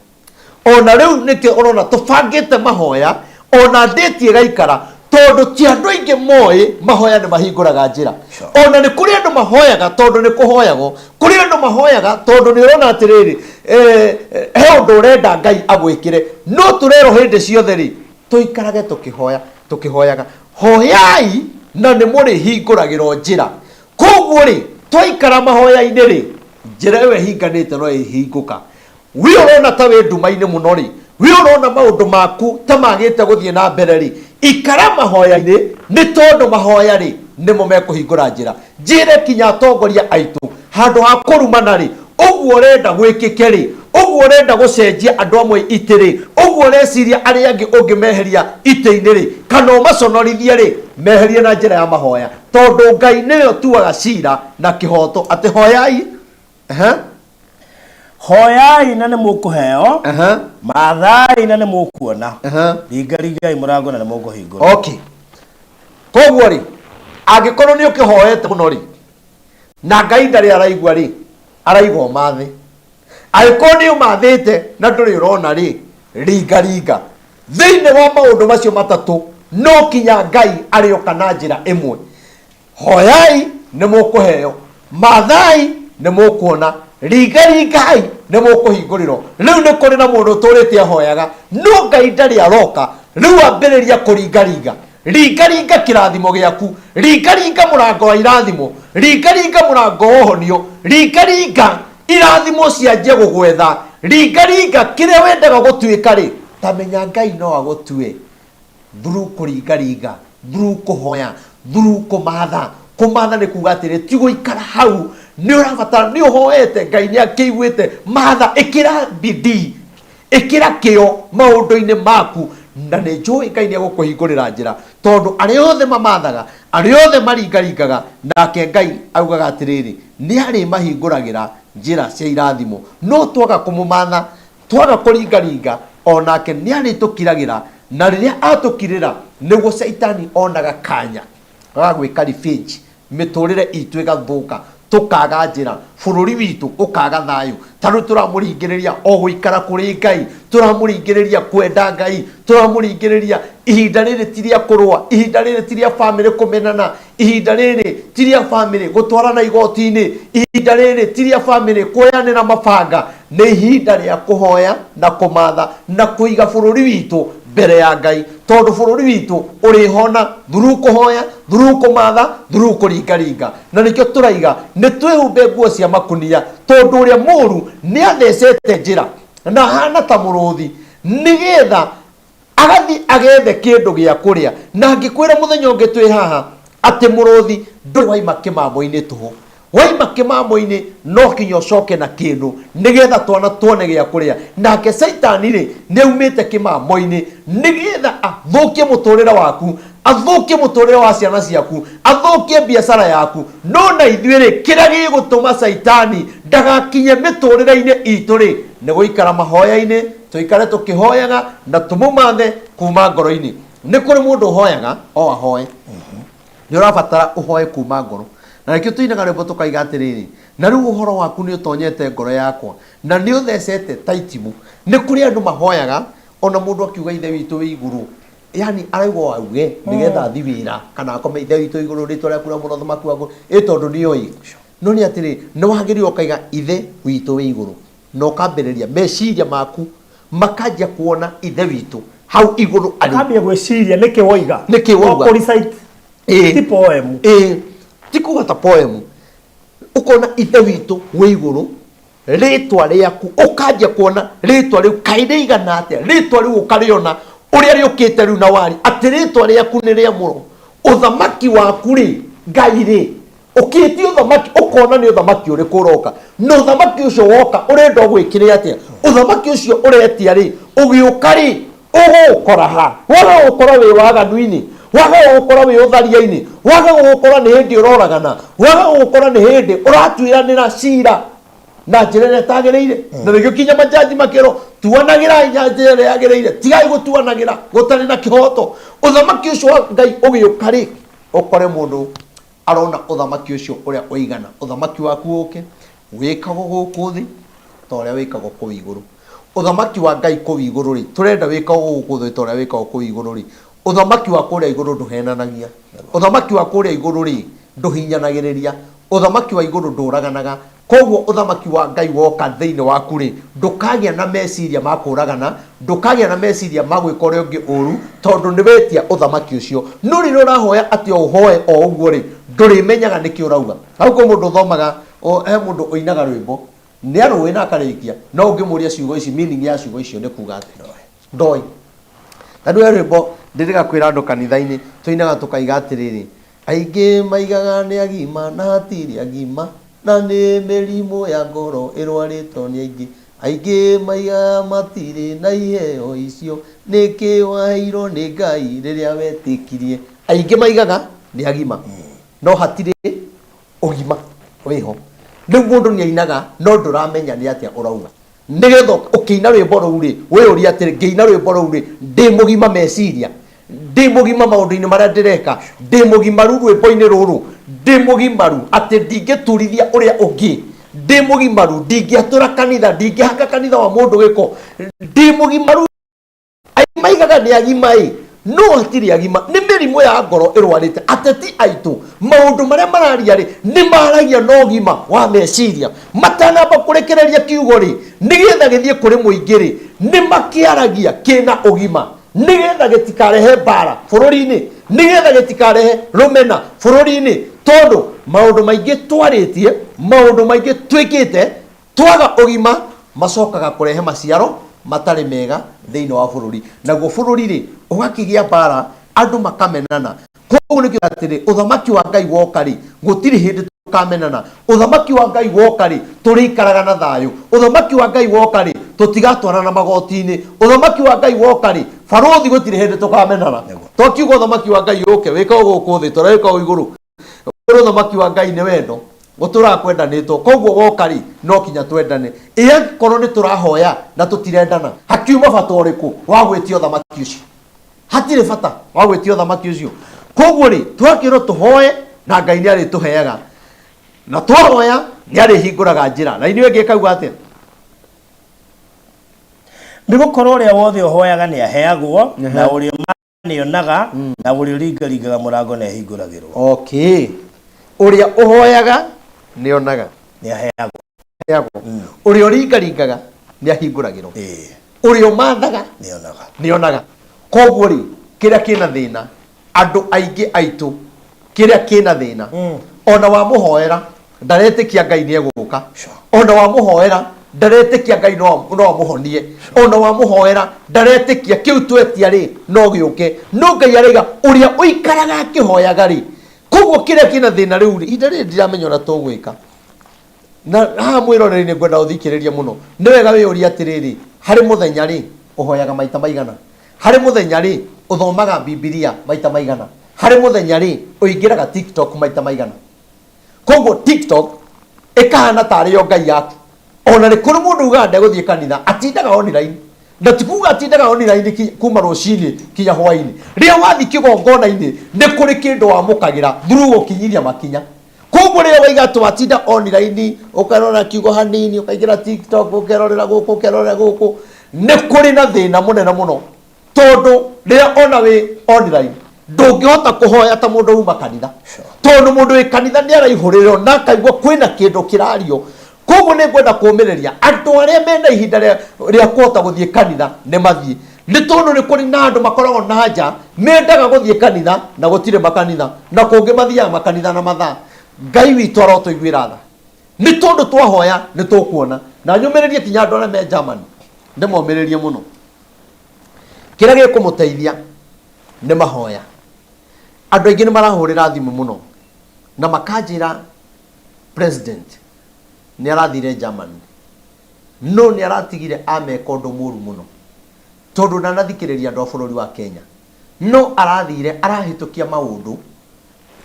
Ona rĩu nĩkĩo ũrona tũbangĩte mahoya, ona ndĩti ĩgaikara, tondũ ti andũ aingĩ moĩ mahoya nĩ mahingũraga njĩra. Ona nĩ kũrĩ andũ mahoyaga tondũ nĩ kũhoyagwo, kũrĩ andũ mahoyaga tondũ nĩ ũrona atĩrĩrĩ, he ũndũ ũrenda Ngai agwĩkĩre. No tũrerwo hĩndĩ ciothe rĩ, tũikarage tũkĩhoya, tũkĩhoyaga. Hoyai na nĩ mũrĩhingũragĩrwo njĩra. Koguo rĩ, twaikara mahoya-inĩ rĩ, njĩra ĩyo ĩhinganĩte no ĩhingũka. We ũrona ta wĩ nduma-inĩ mũno rĩ, we ũrona maũndũ maku ta magĩte gũthiĩ na mbere rĩ, ikara mahoya-inĩ, nĩ tondũ mahoya rĩ, nĩmo mekũhingũra njĩra. Njĩre kinya atongoria aitũ, handũ ha kũrumana rĩ, ũguo ũrenda gwĩkĩke rĩ, ũguo ũrenda gũcenjia andũ amwe itĩ rĩ, ũguo ũreciria arĩa angĩ ũngĩmeheria itĩ-inĩ rĩ, kana ũmaconorithie rĩ, meherie na njĩra ya mahoya. Tondũ Ngai nĩwe ũtuaga cira na kĩhooto atĩ hoyai. Ehe. Hoyai na nĩ mũkũheo, Ehe. mathai na nĩ mũkuona, Ehe. ringaringai mũrango na nĩ mũkũhingũrwo. Okay. Koguo rĩ, angĩkorwo nĩ ũkĩhoete mũno rĩ, na Ngai ndarĩ araigua rĩ, araiga ũmathe. Angĩkorwo nĩ ũmathĩte na ndũrĩ ũrona rĩ, ringaringa. Thĩinĩ wa maũndũ macio matatũ, no kinya Ngai arĩoka na njĩra ĩmwe. Hoyai nĩ mũkũheo, mathai nĩ mũkuona, ringaringai nĩ mũkũhingũrĩrwo. Rĩu nĩ kũrĩ na mũndũ ũtũrĩte ahoyaga, no Ngai ndarĩ aroka. Rĩu ambĩrĩria kũringaringa. Ringaringa kĩrathimo gĩaku, ringaringa mũrango wa irathimo, ringaringa mũrango wa ũhonio, ringaringa irathimo cianjie gũgwetha, ringaringa kĩrĩa wendaga gũtuĩka rĩ, ta menya Ngai no agũtue through kũringaringa, through kũhoya, through kũmatha. Kũmatha nĩ kuga atĩrĩ, ti gũikara hau, nĩ ũrabatara, nĩ ũhoete, Ngai nĩ akĩiguĩte, matha, ĩkĩra bidii, ĩkĩra kĩo maũndũ-inĩ maku, na nĩ njũĩ Ngai nĩ egũkũhingũrĩra njĩra, tondũ arĩa othe mamathaga, arĩa othe maringaringaga, nake Ngai augaga atĩrĩrĩ, nĩ arĩmahingũragĩra njĩra cia irathimo. No twaga kũmũmatha, Twaga kũringaringa, o nake nĩ arĩtũkiragĩra, na rĩrĩa atũkirĩra, nĩguo Caitani onaga kanya ga gwĩka revenge, mĩtũrĩre itũ ĩgathũka, tũkaga njĩra, bũrũri witũ ũkaga thayũ. Ta rĩu tũramũringĩrĩria o gũikara kũrĩ Ngai, tũramũringĩrĩria kwenda Ngai, tũramũringĩrĩria ihinda rĩrĩ ti rĩa kũrũa, ihinda rĩrĩ ti rĩa bamĩrĩ kũmenana, Ihinda rĩrĩ ti rĩa famĩlĩ gũtwarana igoti-inĩ. Ihinda rĩrĩ ti rĩa famĩlĩ kuoyanĩra mabanga. Nĩ ihinda rĩa kũhoya na kũmatha na kũiga bũrũri witũ Mbere ya Ngai, tondũ bũrũri witũ ũrĩhona through kũhoya, through kũmatha, through kũringaringa. Na nĩkĩo tũraiga nĩ twĩhumbe nguo cia makunia, tondũ ũrĩa mũru nĩ athecete njĩra na ahana ta mũrũthi nĩgetha agathiĩ agethe kĩndũ gĩa kũrĩa. Na ngĩkwĩra mũthenya ũngĩ twĩ haha atĩ mũrũthi ndũrĩ waima kĩmamo-inĩ tũhũ. Waima kĩmamo-inĩ no kinya ũcoke na kĩndũ nĩgetha twana tuone gĩa kũrĩa. Nake Caitani-rĩ, nĩ aumĩte kĩmamo-inĩ nĩgetha athũkie mũtũrĩre waku, athũkie mũtũrĩre wa ciana ciaku, athũkie biacara yaku. No na ithuĩ-rĩ, kĩrĩa gĩgũtũma Caitani ndagakinye mĩtũrĩre-inĩ itũ-rĩ, nĩ gũikara mahoya-inĩ, tũikare tũkĩhoyaga na tũmũmathe kuma ngoro-inĩ. Nĩ kũrĩ mũndũ ũhoyaga o ahoe. Nĩ ũrabatara ũhoe kuma ngoro. Na nĩkĩo tũinaga rwĩmbo tũkaiga atĩrĩrĩ, na rĩu ũhoro waku nĩ ũtonyete ngoro yakwa, na nĩ ũthecete ta itimũ. Nĩ kũrĩ andũ mahoyaga, ona mũndũ akiuga Ithe witũ wĩ igũrũ, yani araigua o auge nĩgetha athi wĩra kana akome, Ithe witũ wĩ igũrũ, rĩtwa rĩaku rĩamũrwo, ũthamaki waku, ĩ tondũ nĩ oĩ. No nĩ atĩrĩrĩ, nĩ wagĩrĩirwo ũkaiga Ithe witũ wĩ igũrũ, na ũkambĩrĩria meciria maku makanjia kuona Ithe witũ hau igũrũ arĩ. Ũkambia gwĩciria nĩkĩ woiga. Nĩkĩ wauga. To kũ-recite. Ti poem. Ĩĩ, ti kuga ta poem. Ũkona Ithe witũ wĩ igũrũ, rĩtwa rĩaku, ũkanjia kuona rĩtwa rĩu kaĩ rĩigana atĩa, rĩtwa rĩu ũkarĩona ũrĩa rĩũkĩte rĩu na wari, atĩ rĩtwa rĩaku nĩ rĩamũro. Ũthamaki waku rĩ, Ngai rĩ, Ũkĩtia ũthamaki ũkona nĩ ũthamaki ũrĩkũ ũroka, na ũthamaki ũcio woka ũrenda ũgwĩkĩre atĩa? Ũthamaki ũcio ũretia rĩ, ũgĩũka rĩ, ũgũũkora ha? Waga gũgũkora wĩ waganu-inĩ, waga gũgũkora wĩ ũtharia-inĩ, waga gũgũkora nĩ hĩndĩ ũroragana, waga gũgũkora nĩ hĩndĩ ũratuĩranĩra cira na njĩra ĩrĩa ĩtagĩrĩire. Na nĩkĩo kinya majaji makĩrwo tuanagĩrai na njĩra ĩrĩa yagĩrĩire, tigai gũtuanagĩra gũtarĩ na kĩhoto. Ũthamaki ũcio wa Ngai ũgĩũka rĩ, ũkore mũndũ Arona ũthamaki ũcio ũrĩa ũigana. Ũthamaki waku ũũke, wĩkagwo gũkũ thĩ ta ũrĩa wĩkagwo kũu igũrũ. Ũthamaki wa Ngai kũu igũrũ-rĩ, tũrenda wĩkagwo gũkũ thĩ ta ũrĩa wĩkagwo kũu igũrũ-rĩ, ũthamaki wa kũrĩa igũrũ ndũhenanagia. Ũthamaki wa kũrĩa igũrũ-rĩ, ndũhinyanagĩrĩria. Ũthamaki wa igũrũ ndũraganaga. Kwoguo ũthamaki wa Ngai woka thĩinĩ waku-rĩ, ndũkagĩa na meciria ma kũũragana, ndũkagĩa na meciria ma gwĩka ũrĩa ũngĩ ũũru, tondũ nĩ wetia ũthamaki ũcio. No rĩrĩa ũrahoya atĩ o ũhoe o ũguo-rĩ, ndũrĩmenyaga nĩkĩ ũrauga. Hau kwĩ mũndũ ũthomaga, he mũndũ ũinaga rwĩmbo, nĩ arũĩ na akarĩkia, no ũngĩmũria ciugo ici, meaning ya ciugo icio nĩ kuga atĩa, ndoĩ. Ta rĩu he rwĩmbo ndĩrĩga kwĩra andũ kanitha-inĩ, tũinaga tũkaiga atĩrĩrĩ, Aingĩ maigaga nĩ agima na hatirĩ agima, na nĩ mĩrimũ ya ngoro ĩrwarĩtwo nĩ aingĩ. Aingĩ maigaga matirĩ na iheo icio, nĩkĩ waheirwo nĩ Ngai rĩrĩa wetĩkirie. Aingĩ maigaga nĩ agima, no hatirĩ ũgima wĩho. Rĩu mũndũ nĩ ainaga no ndũramenya nĩ atĩa ũrauga. Nĩgetha ũkĩina rwĩmbo rũu rĩ, wĩyũrie atĩrĩ, ngĩina rwĩmbo rũu rĩ, ndĩ mũgima meciria? Ndĩ mũgima maũndũ-inĩ marĩa ndĩreka? Ndĩ mũgimaru rwĩmbo-inĩ rũrũ? Ndĩ mũgimaru atĩ ndingĩturithia ũrĩa ũngĩ? Ndĩ mũgimaru ndingĩatũra kanitha, ndingĩhaka kanitha wa mũndũ gĩko? Ndĩ mũgimaru? Aingĩ maigaga nĩ agima ĩ, no hatirĩ agima. Nĩ mĩrimũ ya ngoro ĩrwarĩte ateti aitũ. Maũndũ marĩa mararia rĩ, nĩ maragia na ũgima wa meciria. Matanamba kũrekereria kiugo rĩ, nĩgetha gĩthiĩ kũrĩ mũingĩ rĩ, nĩ makĩaragia kĩna ũgima, nĩgetha gĩtikarehe mbara bũrũri-inĩ, nĩgetha gĩtikarehe rũmena bũrũri-inĩ, tondũ maũndũ maingĩ twarĩtie, maũndũ maingĩ twĩkĩte Twaga ũgima macokaga kũrehe maciaro matarĩ mega thĩinĩ wa bũrũri. Naguo bũrũri-rĩ, ũgakĩgĩa mbaara, andũ makamenana. Kwoguo nĩkĩo atĩrĩ, ũthamaki wa Ngai woka-rĩ, gũtirĩ hĩndĩ tũkamenana. Ũthamaki wa Ngai woka-rĩ, tũrĩikaraga na thayũ. Ũthamaki wa Ngai woka-rĩ, tũtigatwarana magoti-inĩ. Ũthamaki wa Ngai woka-rĩ, barũthi gũtirĩ hĩndĩ tũkamenana. Twakiuga ũthamaki wa Ngai ũke, wĩkagwo gũkũ thĩ ta ũrĩa wĩkagwo igũrũ. Ũrĩ ũthamaki wa Ngai nĩ wendo, gũtũraga kwendanĩtwo, koguo woka rĩ, no kinya twendane. Ĩ angĩkorwo nĩ tũrahoya na tũtirendana, hakiuma bata ũrĩkũ wa gwĩtia ũthamaki ũcio? Hatirĩ bata wa gwĩtia ũthamaki ũcio. Koguo rĩ, twakĩrwo tũhoe na Ngai nĩ arĩtũheaga, na twahoya nĩ arĩhingũraga njĩra. Na inyuĩ ĩngĩ ĩkauga atĩa? Nĩ gũkorwo ũrĩa wothe ũhoyaga nĩ aheagwo, na ũrĩa nĩonaga na ũrĩa ũringaringaga mũrango nĩahingũragĩrwo. Okay. Ũrĩa ũhoyaga nĩonaga. Nĩaheagwo. Aheagwo. Ũrĩa ũringaringaga nĩahingũragĩrwo. Ĩĩ. Ũrĩa ũmathaga Nĩonaga. nĩonaga. Koguo rĩ, kĩrĩa kĩna thĩna, andũ aingĩ aitũ, kĩrĩa kĩna thĩna, ona wamũhoera ndaretĩkia Ngai nĩ egũka, ona wamũhoera ndaretĩkia Ngai no amũhonie, ona wamũhoera ndaretĩkia kĩu twetia rĩ no gĩũke. No Ngai araiga ũrĩa ũikaraga akĩhoyaga rĩ, koguo kĩrĩa kĩna thĩna rĩu rĩ, ihinda rĩrĩ ndiramenya ũrĩa tũgwĩka. Na haha mwĩroreri-inĩ ngwenda ũthikĩrĩrie mũno. Nĩ wega wĩyũrie atĩrĩrĩ, harĩ mũthenya rĩ, ũhoyaga maita maigana? Harĩ mũthenya rĩ, ũthomaga Bibilia maita maigana? Harĩ mũthenya rĩ, ũingĩraga TikTok maita maigana? Koguo TikTok ĩkahana tarĩ yo ngai yaku. Ona nĩ kũrĩ mũndũ ugaga ndegũthiĩ kanitha, atindaga online. Na ti kuga atindaga online kuma rũcinĩ kinya hwainĩ. Rĩrĩa wathiĩ kĩgongona-inĩ, nĩ kũrĩ kĩndũ wamũkagĩra through gũkinyithia makinya. Koguo rĩrĩa waiga atĩ watinda online, ũkerorera kiugo hanini, ũkaingĩra TikTok, ũkerorera gũkũ, ũkerorera gũkũ, nĩ kũrĩ na thĩna mũnene mũno. Tondũ rĩrĩa ona wĩ online, ndũngĩhota kũhoya ta mũndũ uma kanitha. Tondũ mũndũ wĩ kanitha nĩ araihũrĩrwo na akaigua kwĩna kĩndũ kĩrario. Koguo nĩ ngwenda kũũmĩrĩria andũ arĩa mena ihinda rĩa kũhota gũthiĩ kanitha nĩ mathiĩ. Nĩ tondũ nĩ kũrĩ na andũ makoragwo na nja mendaga gũthiĩ kanitha na gũtirĩ makanitha, na kũngĩ mathiaga makanitha na mathaa. Ngai witũ arotũiguĩra tha. Nĩ tondũ twahoya nĩ tũkuona. Na nyũmĩrĩrie kinya andũ arĩa me Germany, ndĩmomĩrĩrie mũno. Kĩrĩa gĩkũmũteithia nĩ mahoya. Andũ aingĩ nĩ marahũrĩra thimũ mũno na makanjĩra president nĩ arathire Germany, no nĩ aratigire ameka ũndũ mũru mũno, tondũ ndanathikĩrĩria andũ a bũrũri wa Kenya, no arathire arahĩtũkia maũndũ.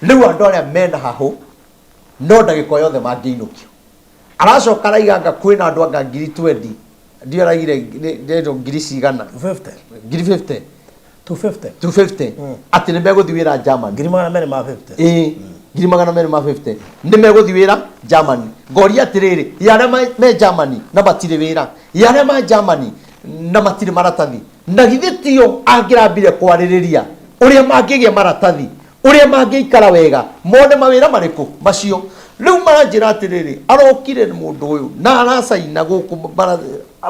Rĩu andũ arĩa mena hahũ no ndagĩka o yothe mangĩinũkio. Aracoka araiga anga kwĩna andũ anga ngiri 20, ndiũ araigire ndeto ngiri cigana, 50, ngiri 50, 250, 250, atĩ nĩ megũthiĩ wĩra Germany. 250,000. Ĩĩ, 250,000 nĩ megũthiĩ wĩra Germany. Ngoria atĩrĩrĩ, ya arĩa me Germany na matirĩ wĩra, ya arĩa ma Germany na matirĩ maratathi, na githĩ tio angĩrambire kwarĩrĩria ũrĩa mangĩgĩa maratathi, ũrĩa mangĩikara wega, mone mawĩra marĩkũ macio. Rĩu maranjĩra atĩrĩrĩ, arokire mũndũ ũyũ na aracaina gũkũ,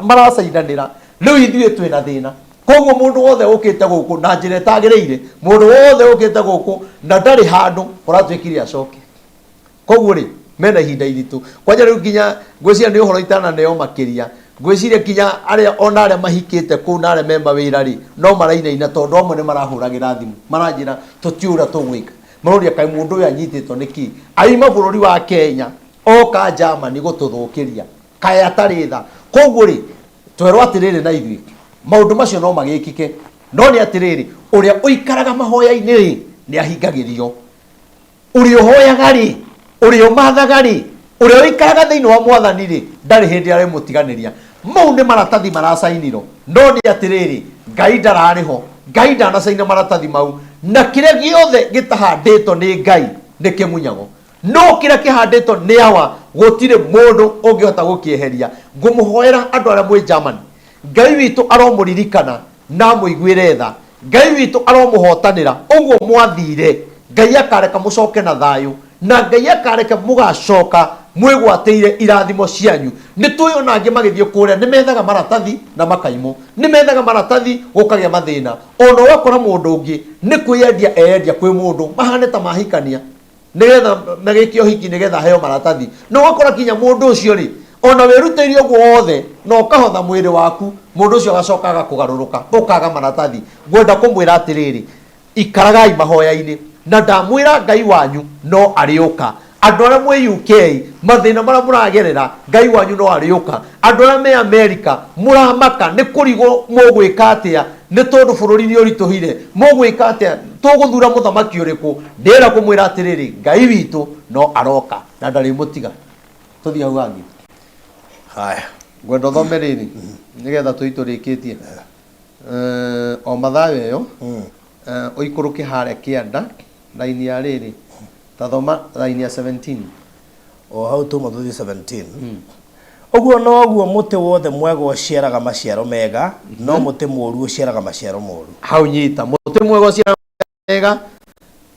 maracainanĩra. Rĩu ithuĩ twĩna thĩna. Koguo mũndũ wothe ũkĩte gũkũ na njĩra ĩtagĩrĩire, mũndũ wothe ũkĩte gũkũ na ndarĩ handũ, kũratuĩkire acoke. Koguo rĩ, mena ihinda iritũ. Kwanja rĩu nginya ngwĩciria nĩ ũhoro itananeo makĩria, ngwĩciria nginya arĩa ona arĩa mahikĩte kũu na arĩa me mawĩra rĩ, no marainaina tondũ amwe nĩ marahũragĩra thimũ, maranjĩra tũtiũĩ ũrĩa tũgwĩka. Maroria kaĩ mũndũ ũyũ anyitĩtwo nĩ kĩ? Aima bũrũri wa Kenya, oka Germany gũtũthũkĩria. Kaĩ atarĩ tha. Koguo rĩ, twerwo atĩrĩrĩ na ithuĩ, maũndũ macio no magĩkĩke, no nĩ atĩrĩrĩ, ũrĩa ũikaraga mahoya-inĩ rĩ, nĩ ahingagĩrio. Ũrĩa ũhoyaga rĩ, ũrĩa ũmathaga rĩ, ũrĩa ũikaraga thĩinĩ wa Mwathani rĩ, ndarĩ hĩndĩ arĩmũtiganĩria. Mau nĩ maratathi maracainirwo, no nĩ atĩrĩrĩ, Ngai ndararĩ ho, Ngai ndanacaina maratathi mau, na kĩrĩa gĩothe gĩtahandĩtwo nĩ Ngai nĩ kĩmunyagwo. No kĩrĩa kĩhandĩtwo nĩ Awa gũtirĩ mũndũ ũngĩhota gũkĩeheria. Ngũmũhoera andũ arĩa mwĩ Germany, Ngai witũ aromũririkana na amũiguĩre tha. Ngai witũ aromũhotanĩra ũguo mwathire. Ngai akareka mũcoke na thayũ, na Ngai akareke mũgacoka mwĩgwatĩire irathimo cianyu. Nĩ tũĩ ona angĩ magĩthiĩ kũrĩa nĩ methaga maratathi na makaimwo, nĩ methaga maratathi gũkagĩa mathĩna. Ona ũgakora mũndũ ũngĩ nĩ kwĩyendia eyendia kwĩ mũndũ, mahane ta mahikania nĩgetha magĩke ũhiki nĩgetha aheo maratathi. Na ũgakora kinya mũndũ ũcio rĩ, ona wĩrutĩire ũguo wothe na ũkahotha mwĩrĩ waku, mũndũ ũcio agacoka agakũgarũrũka, ũkaga maratathi. Ngwenda kũmwĩra atĩrĩrĩ, ikaragai mahoya-inĩ, na ndamwĩra Ngai wanyu no arĩũka. Andũ arĩa mwĩ UK, mathĩna marĩa mũragerera, Ngai wanyu no arĩũka. Andũ arĩa me Amerika, mũramaka nĩ kũrigwo mũgwĩka atĩa, nĩ tondũ bũrũri nĩ ũritũhire. Mũgwĩka atĩa? Tũgũthura mũthamaki ũrĩkũ? Ndĩrenda kũmwĩra atĩrĩrĩ, Ngai witũ no aroka na ndarĩmũtiga. Tũthiĩ hau hangĩ. Haya. Ngwenda ũthome rĩrĩ nĩgetha tũi tũrĩkĩtie. O Mathayo ĩyo, ũikũrũke harĩa kĩanda, raini ya rĩrĩ, ta thoma raini ya 17. O hau tuma tũthiĩ 17. Ũguo noguo mũtĩ wothe mwega ũciaraga maciaro mega, no mũtĩ mũũru ũciaraga maciaro moru. Hau nyita, mũtĩ mwega ũciaraga mega,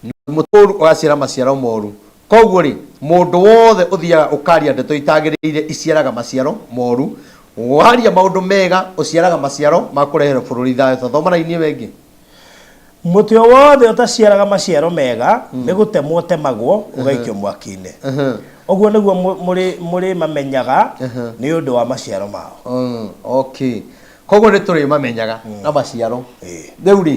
na mũtĩ mũũru ũgaciara maciaro moru. Koguo rĩ, mũndũ wothe ũthiaga ũkaria ndeto itagĩrĩire iciaraga maciaro moru, waria maũndũ mega ũciaraga maciaro ma kũrehere bũrũri thayũ. Ta thoma raini ĩyo ĩngĩ. Mũtĩ o wothe ũtaciaraga maciaro mega nĩ gũtemwo ũtemagwo ũgaikio mwaki-inĩ. Ũguo nĩguo mũrĩmamenyaga nĩ ũndũ wa maciaro mao. Okay, koguo nĩ tũrĩmamenyaga na maciaro. Rĩu rĩ,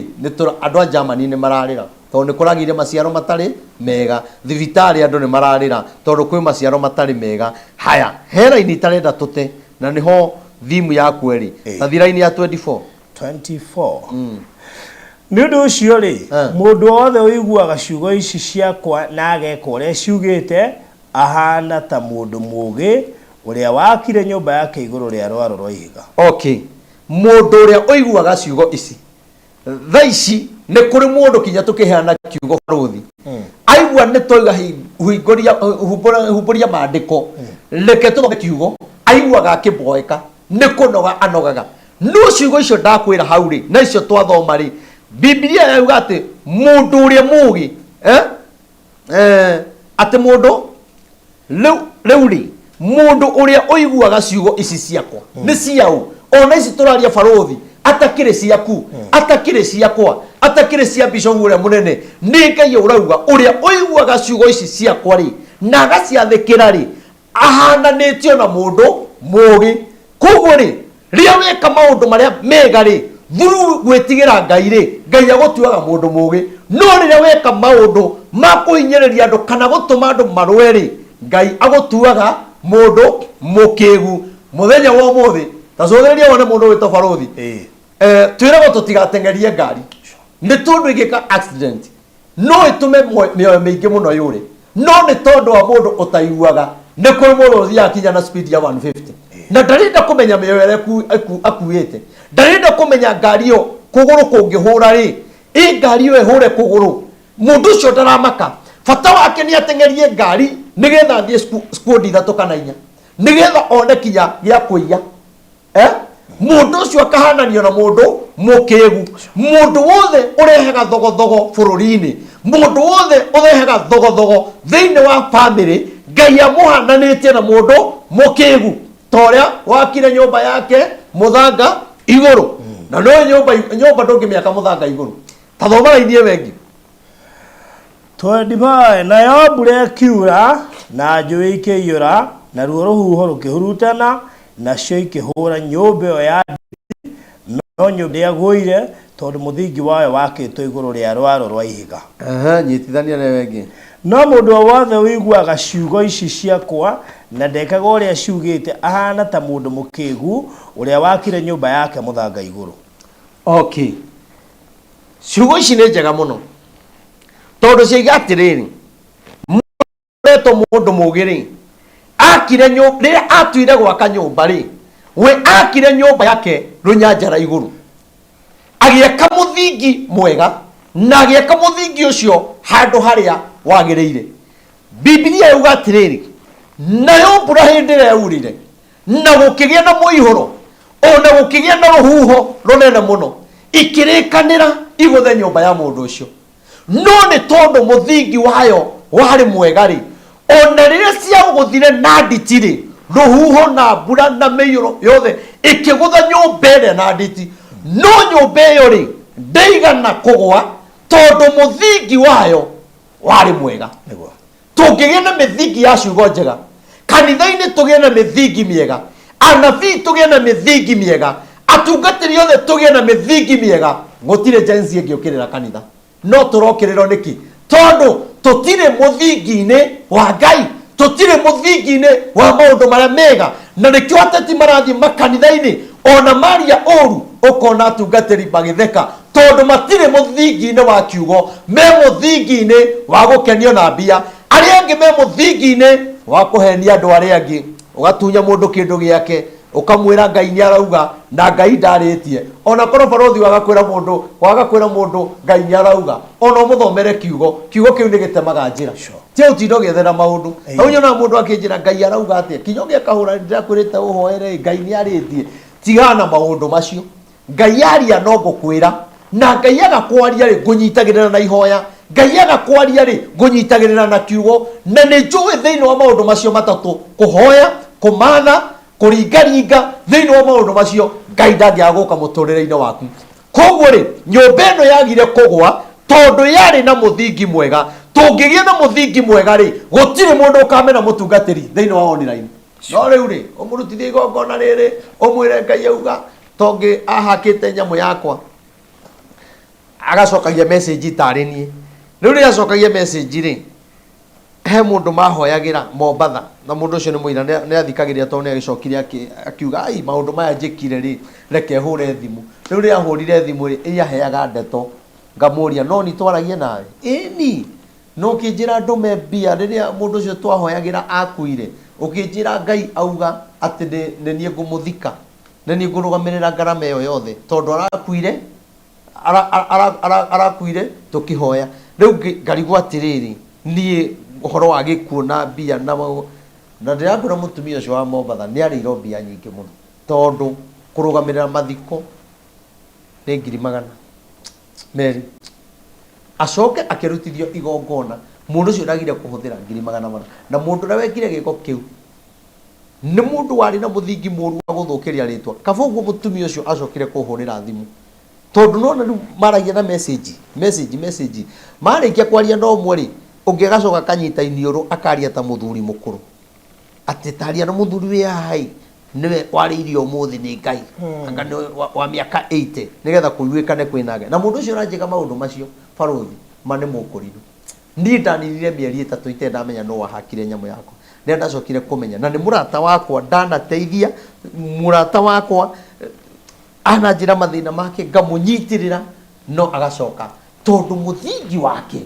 andũ a Germany nĩ mararĩra tondũ nĩ kũragĩire maciaro matarĩ mega. Thibitarĩ andũ nĩ mararĩra tondũ kwĩ maciaro matarĩ mega. Haya, he raini itarenda tũte na nĩho theme yaku ĩrĩ. Ta thi raini ya 24. 24. Nĩ ũndũ ũcio rĩ, mũndũ o wothe ũiguaga ciugo ici ciakwa na ageka ũrĩa ciugĩte, ahana ta mũndũ mũũgĩ ũrĩa waakire nyũmba yake igũrũ rĩa rwaro rwa ihiga. Okay, mũndũ ũrĩa ũiguaga ciugo ici. Thaa ici nĩ kũrĩ mũndũ kinya tũkĩheana kiugo barũthi aigua nĩ twauga hingũria, humbũria maandĩko, reke tũthome kiugo, aiguaga akĩmboeka nĩ kũnoga anogaga. No ciugo icio ndakwĩra hau rĩ, na icio twathoma rĩ, Bibilia yauga atĩ mũndũ ũrĩa mũũgĩ, eh? Atĩ mũndũ rĩu rĩ, mũndũ ũrĩa ũiguaga ciugo ici ciakwa nĩ ciaũ? Ona ici tũraria barũthi, atakĩrĩ ciaku, atakĩrĩ ciakwa, atakĩrĩ cia bishofu ũrĩa mũnene, nĩ Ngai ũrauga ũrĩa ũiguaga ciugo ici ciakwa rĩ na agaciathĩkĩra rĩ, ahananĩtio na mũndũ mũũgĩ. Koguo rĩ, rĩrĩa weka maũndũ marĩa mega rĩ, through gwĩtigĩra Ngai rĩ, Ngai agũtuaga mũndũ mũũgĩ. No rĩrĩa weka maũndũ ma kũhinyĩrĩria andũ kana gũtũma andũ marũe rĩ, Ngai agũtuaga mũndũ mũkĩgu. Mũthenya wa ũmũthĩ, ta cũthĩrĩria wone mũndũ wĩtwo barũthi. Twĩragwo tũtigateng'erie ngari nĩ tondũ ĩngĩka accident no ĩtũme mĩoyo mĩingĩ mũno yũre. No nĩ tondũ wa mũndũ ũtaiguaga, nĩ kũrĩ mũndũ ũthiaga kinya na speed ya 150 na ndarenda kũmenya mĩoyo ĩrĩa akuĩte, ndarenda kũmenya ngari ĩyo kũgũrũ kũngĩhũra rĩ, ĩ ngari ĩyo ĩhũre kũgũrũ, mũndũ ũcio ndaramaka. Bata wake nĩ ateng'erie ngari nĩgetha athiĩ squad ithatũ kana inya, nĩgetha one kinya gĩa kũiya. Mũndũ ũcio akahananio na mũndũ mũkĩgu. Mũndũ wothe ũrehaga thogothogo bũrũri-inĩ, mũndũ wothe ũrehaga thogothogo thĩinĩ wa famĩlĩ, Ngai amũhananĩtie na mũndũ mũkĩgu, ta ũrĩa wakire nyũmba yake mũthanga igũrũ. Na no nyũmba ndũngĩmĩaka mũthanga igũrũ. Ta thoma raini ĩyo ĩngĩ. 25 nayo mbura ĩkiura na njũĩ ikĩiyũra, naruo rũhuho rũkĩhurutana, nacio ikĩhũra nyũmba ĩyo ya nditi, no nyũmba ndĩagũire, tondũ mũthingi wayo wakĩtwo igũrũ rĩa rwaro rwa ihiga. Nyitithania na ĩyo ĩngĩ. No mũndũ o wothe ũiguaga ciugo ici ciakwa na ndekaga ũrĩa ciugĩte, ahaana ta mũndũ mũkĩgu ũrĩa waakire nyũmba yake mũthanga igũrũ. Okay. Ciugo ici nĩ njega mũno tondũ ciaiga atĩrĩrĩ, mũretwo mũndũ mũũgĩ rĩ, akire rĩrĩa atuire gwaka nyũmba rĩ, we akire nyũmba yake rũnyanjara igũrũ, agĩaka mũthingi mwega na agĩaka mũthingi ũcio handũ harĩa wagĩrĩire. Bibilia yauga atĩrĩrĩ, nayo mbura hĩndĩ ĩrĩa yaurire na gũkĩgĩa na mũihũro ona gũkĩgĩa na rũhuho rũnene mũno, ikĩrĩkanĩra igũthe nyũmba ya mũndũ ũcio. No nĩ tondũ mũthingi wayo warĩ mwega rĩ, ona rĩrĩa ciaũgũthire na nditi rĩ, rũhuho na mbura na mĩiyũro yothe ĩkĩgũtha nyũmba ĩrĩa na nditi, no nyũmba ĩyo rĩ ndĩigana kũgwa tondũ mũthingi wayo warĩ mwega. Tũngĩgĩa na mĩthingi ya ciugo njega kanitha-inĩ, tũgĩe na mĩthingi mĩega, anabii tũgĩe na mĩthingi mĩega, atungatĩri othe tũgĩe na mĩthingi mĩega, gũtirĩ Gen Z ĩngĩũkĩrĩra kanitha. No tũrokĩrĩrwo nĩkĩ? Tondũ tũtirĩ mũthingi-inĩ wa Ngai, tũtirĩ mũthingi-inĩ wa maũndũ marĩa mega. Na nĩkĩo ateti marathiĩ makanitha-inĩ ona maria ũru, ũkona atungatĩri magĩtheka, tondũ matirĩ mũthingi-inĩ wa kiugo, me mũthingi-inĩ wa gũkenio na mbia. Arĩa angĩ me mũthingi-inĩ wa kũhenia andũ arĩa angĩ, ũgatunya mũndũ kĩndũ gĩake, ũkamwĩra Ngai nĩ arauga na Ngai ndarĩtie. Ona korwo barũthi waga kwĩra mũndũ, waga kwĩra mũndũ Ngai nĩ arauga, ona ũmũthomere kiugo, kiugo kĩu nĩ gĩtemaga njĩra. Ti ũtinda ũgĩethera maũndũ. Hau nyonaga mũndũ akĩnjĩra Ngai arauga atĩa, kinya ũngĩ akahũra ndĩrakwĩrĩte ũhoere Ngai nĩ arĩtie. Tigana na maũndũ macio. Ngai aria no ngũkwĩra, na Ngai aga kwaria rĩ, ngũnyitagĩrĩra na ihoya. Ngai aga kwaria rĩ, ngũnyitagĩrĩra na kiugo. Na nĩ njũĩ thĩinĩ wa maũndũ macio matatũ, kũhoya, kũmatha, kũringaringa, thĩinĩ wa maũndũ macio Ngai ndangĩaga gũka mũtũrĩre-inĩ waku. Koguo rĩ, nyũmba ĩno yagire kũgwa tondũ yarĩ na mũthingi mwega. Tũngĩgĩa na mũthingi mwega rĩ, gũtirĩ mũndũ ũkamena mũtungatĩri thĩinĩ wa online. No rĩu rĩ, ũmũrutithie igongona rĩrĩ, ũmwĩre Ngai auga, tongĩ ahakĩte nyamũ yakwa. Agacokagia message tarĩ niĩ. Rĩu rĩrĩa acokagia message rĩ, he mũndũ mahoyagĩra Mombatha na mũndũ ũcio nĩ mũira nĩ athikagĩrĩria tondũ nĩ agĩcokire akiuga ai maũndũ maya njĩkire rĩ reke hũre thimũ. Rĩu rĩrĩa ahũrire thimũ rĩ ĩ aheaga ndeto ngamũria no ni twaragie nawe? Ĩni na ũkĩnjĩra ndũme mbia rĩrĩa mũndũ ũcio twahoyagĩra akuire ũkĩnjĩra Ngai auga atĩ nĩ niĩ ngũmũthika nĩ niĩ ngũrũgamĩrĩra ngarama ĩyo yothe tondũ arakuire Arakuire tũkĩhoya. Rĩu ngarigwo atĩrĩrĩ, niĩ ũhoro wa gĩkuũ na mbia na na ndĩrakwĩra mũtumia ũcio wa Mombatha nĩ arĩirwo mbia nyingĩ mũno tondũ kũrũgamĩrĩra mathiko nĩ 200,000. Acoke akĩrutithio igongona, mũndũ ũcio ndagire kũhũthĩra 400,000. Na mũndũ ũrĩa wekire gĩko kĩu nĩ mũndũ warĩ na mũthingi mũru wa gũthũkĩria rĩtwa. Kaba ũguo mũtumia ũcio acokire kũhũrĩra thimũ. Tondũ nĩwona rĩu maragia na message, message, message. Marĩkia kwaria na ũmwe rĩ, ũngĩ agacoka akanyita iniũrũ akaria ta mũthuri mũkũrũ. Atĩ taria na mũthuri wĩ haha ĩ, nĩwe warĩirio ũmũthĩ nĩ Ngai. Anga nĩ wa, wa mĩaka 80 nĩgetha kũiguĩkane kwĩna Ngai. Na mũndũ ũcio ũranjĩka maũndũ macio, barũthi, ma nĩ mũkũrinũ. Niĩ ndaninire mĩeri ĩtatũ itarĩ ndamenya nũ wahakire nyamũ yakwa. Rĩrĩa ndacokire kũmenya, na nĩ mũrata wakwa ndanateithia, mũrata wakwa ananjĩra mathĩna make ngamũnyitĩrĩra no agacoka tondũ mũthingi wake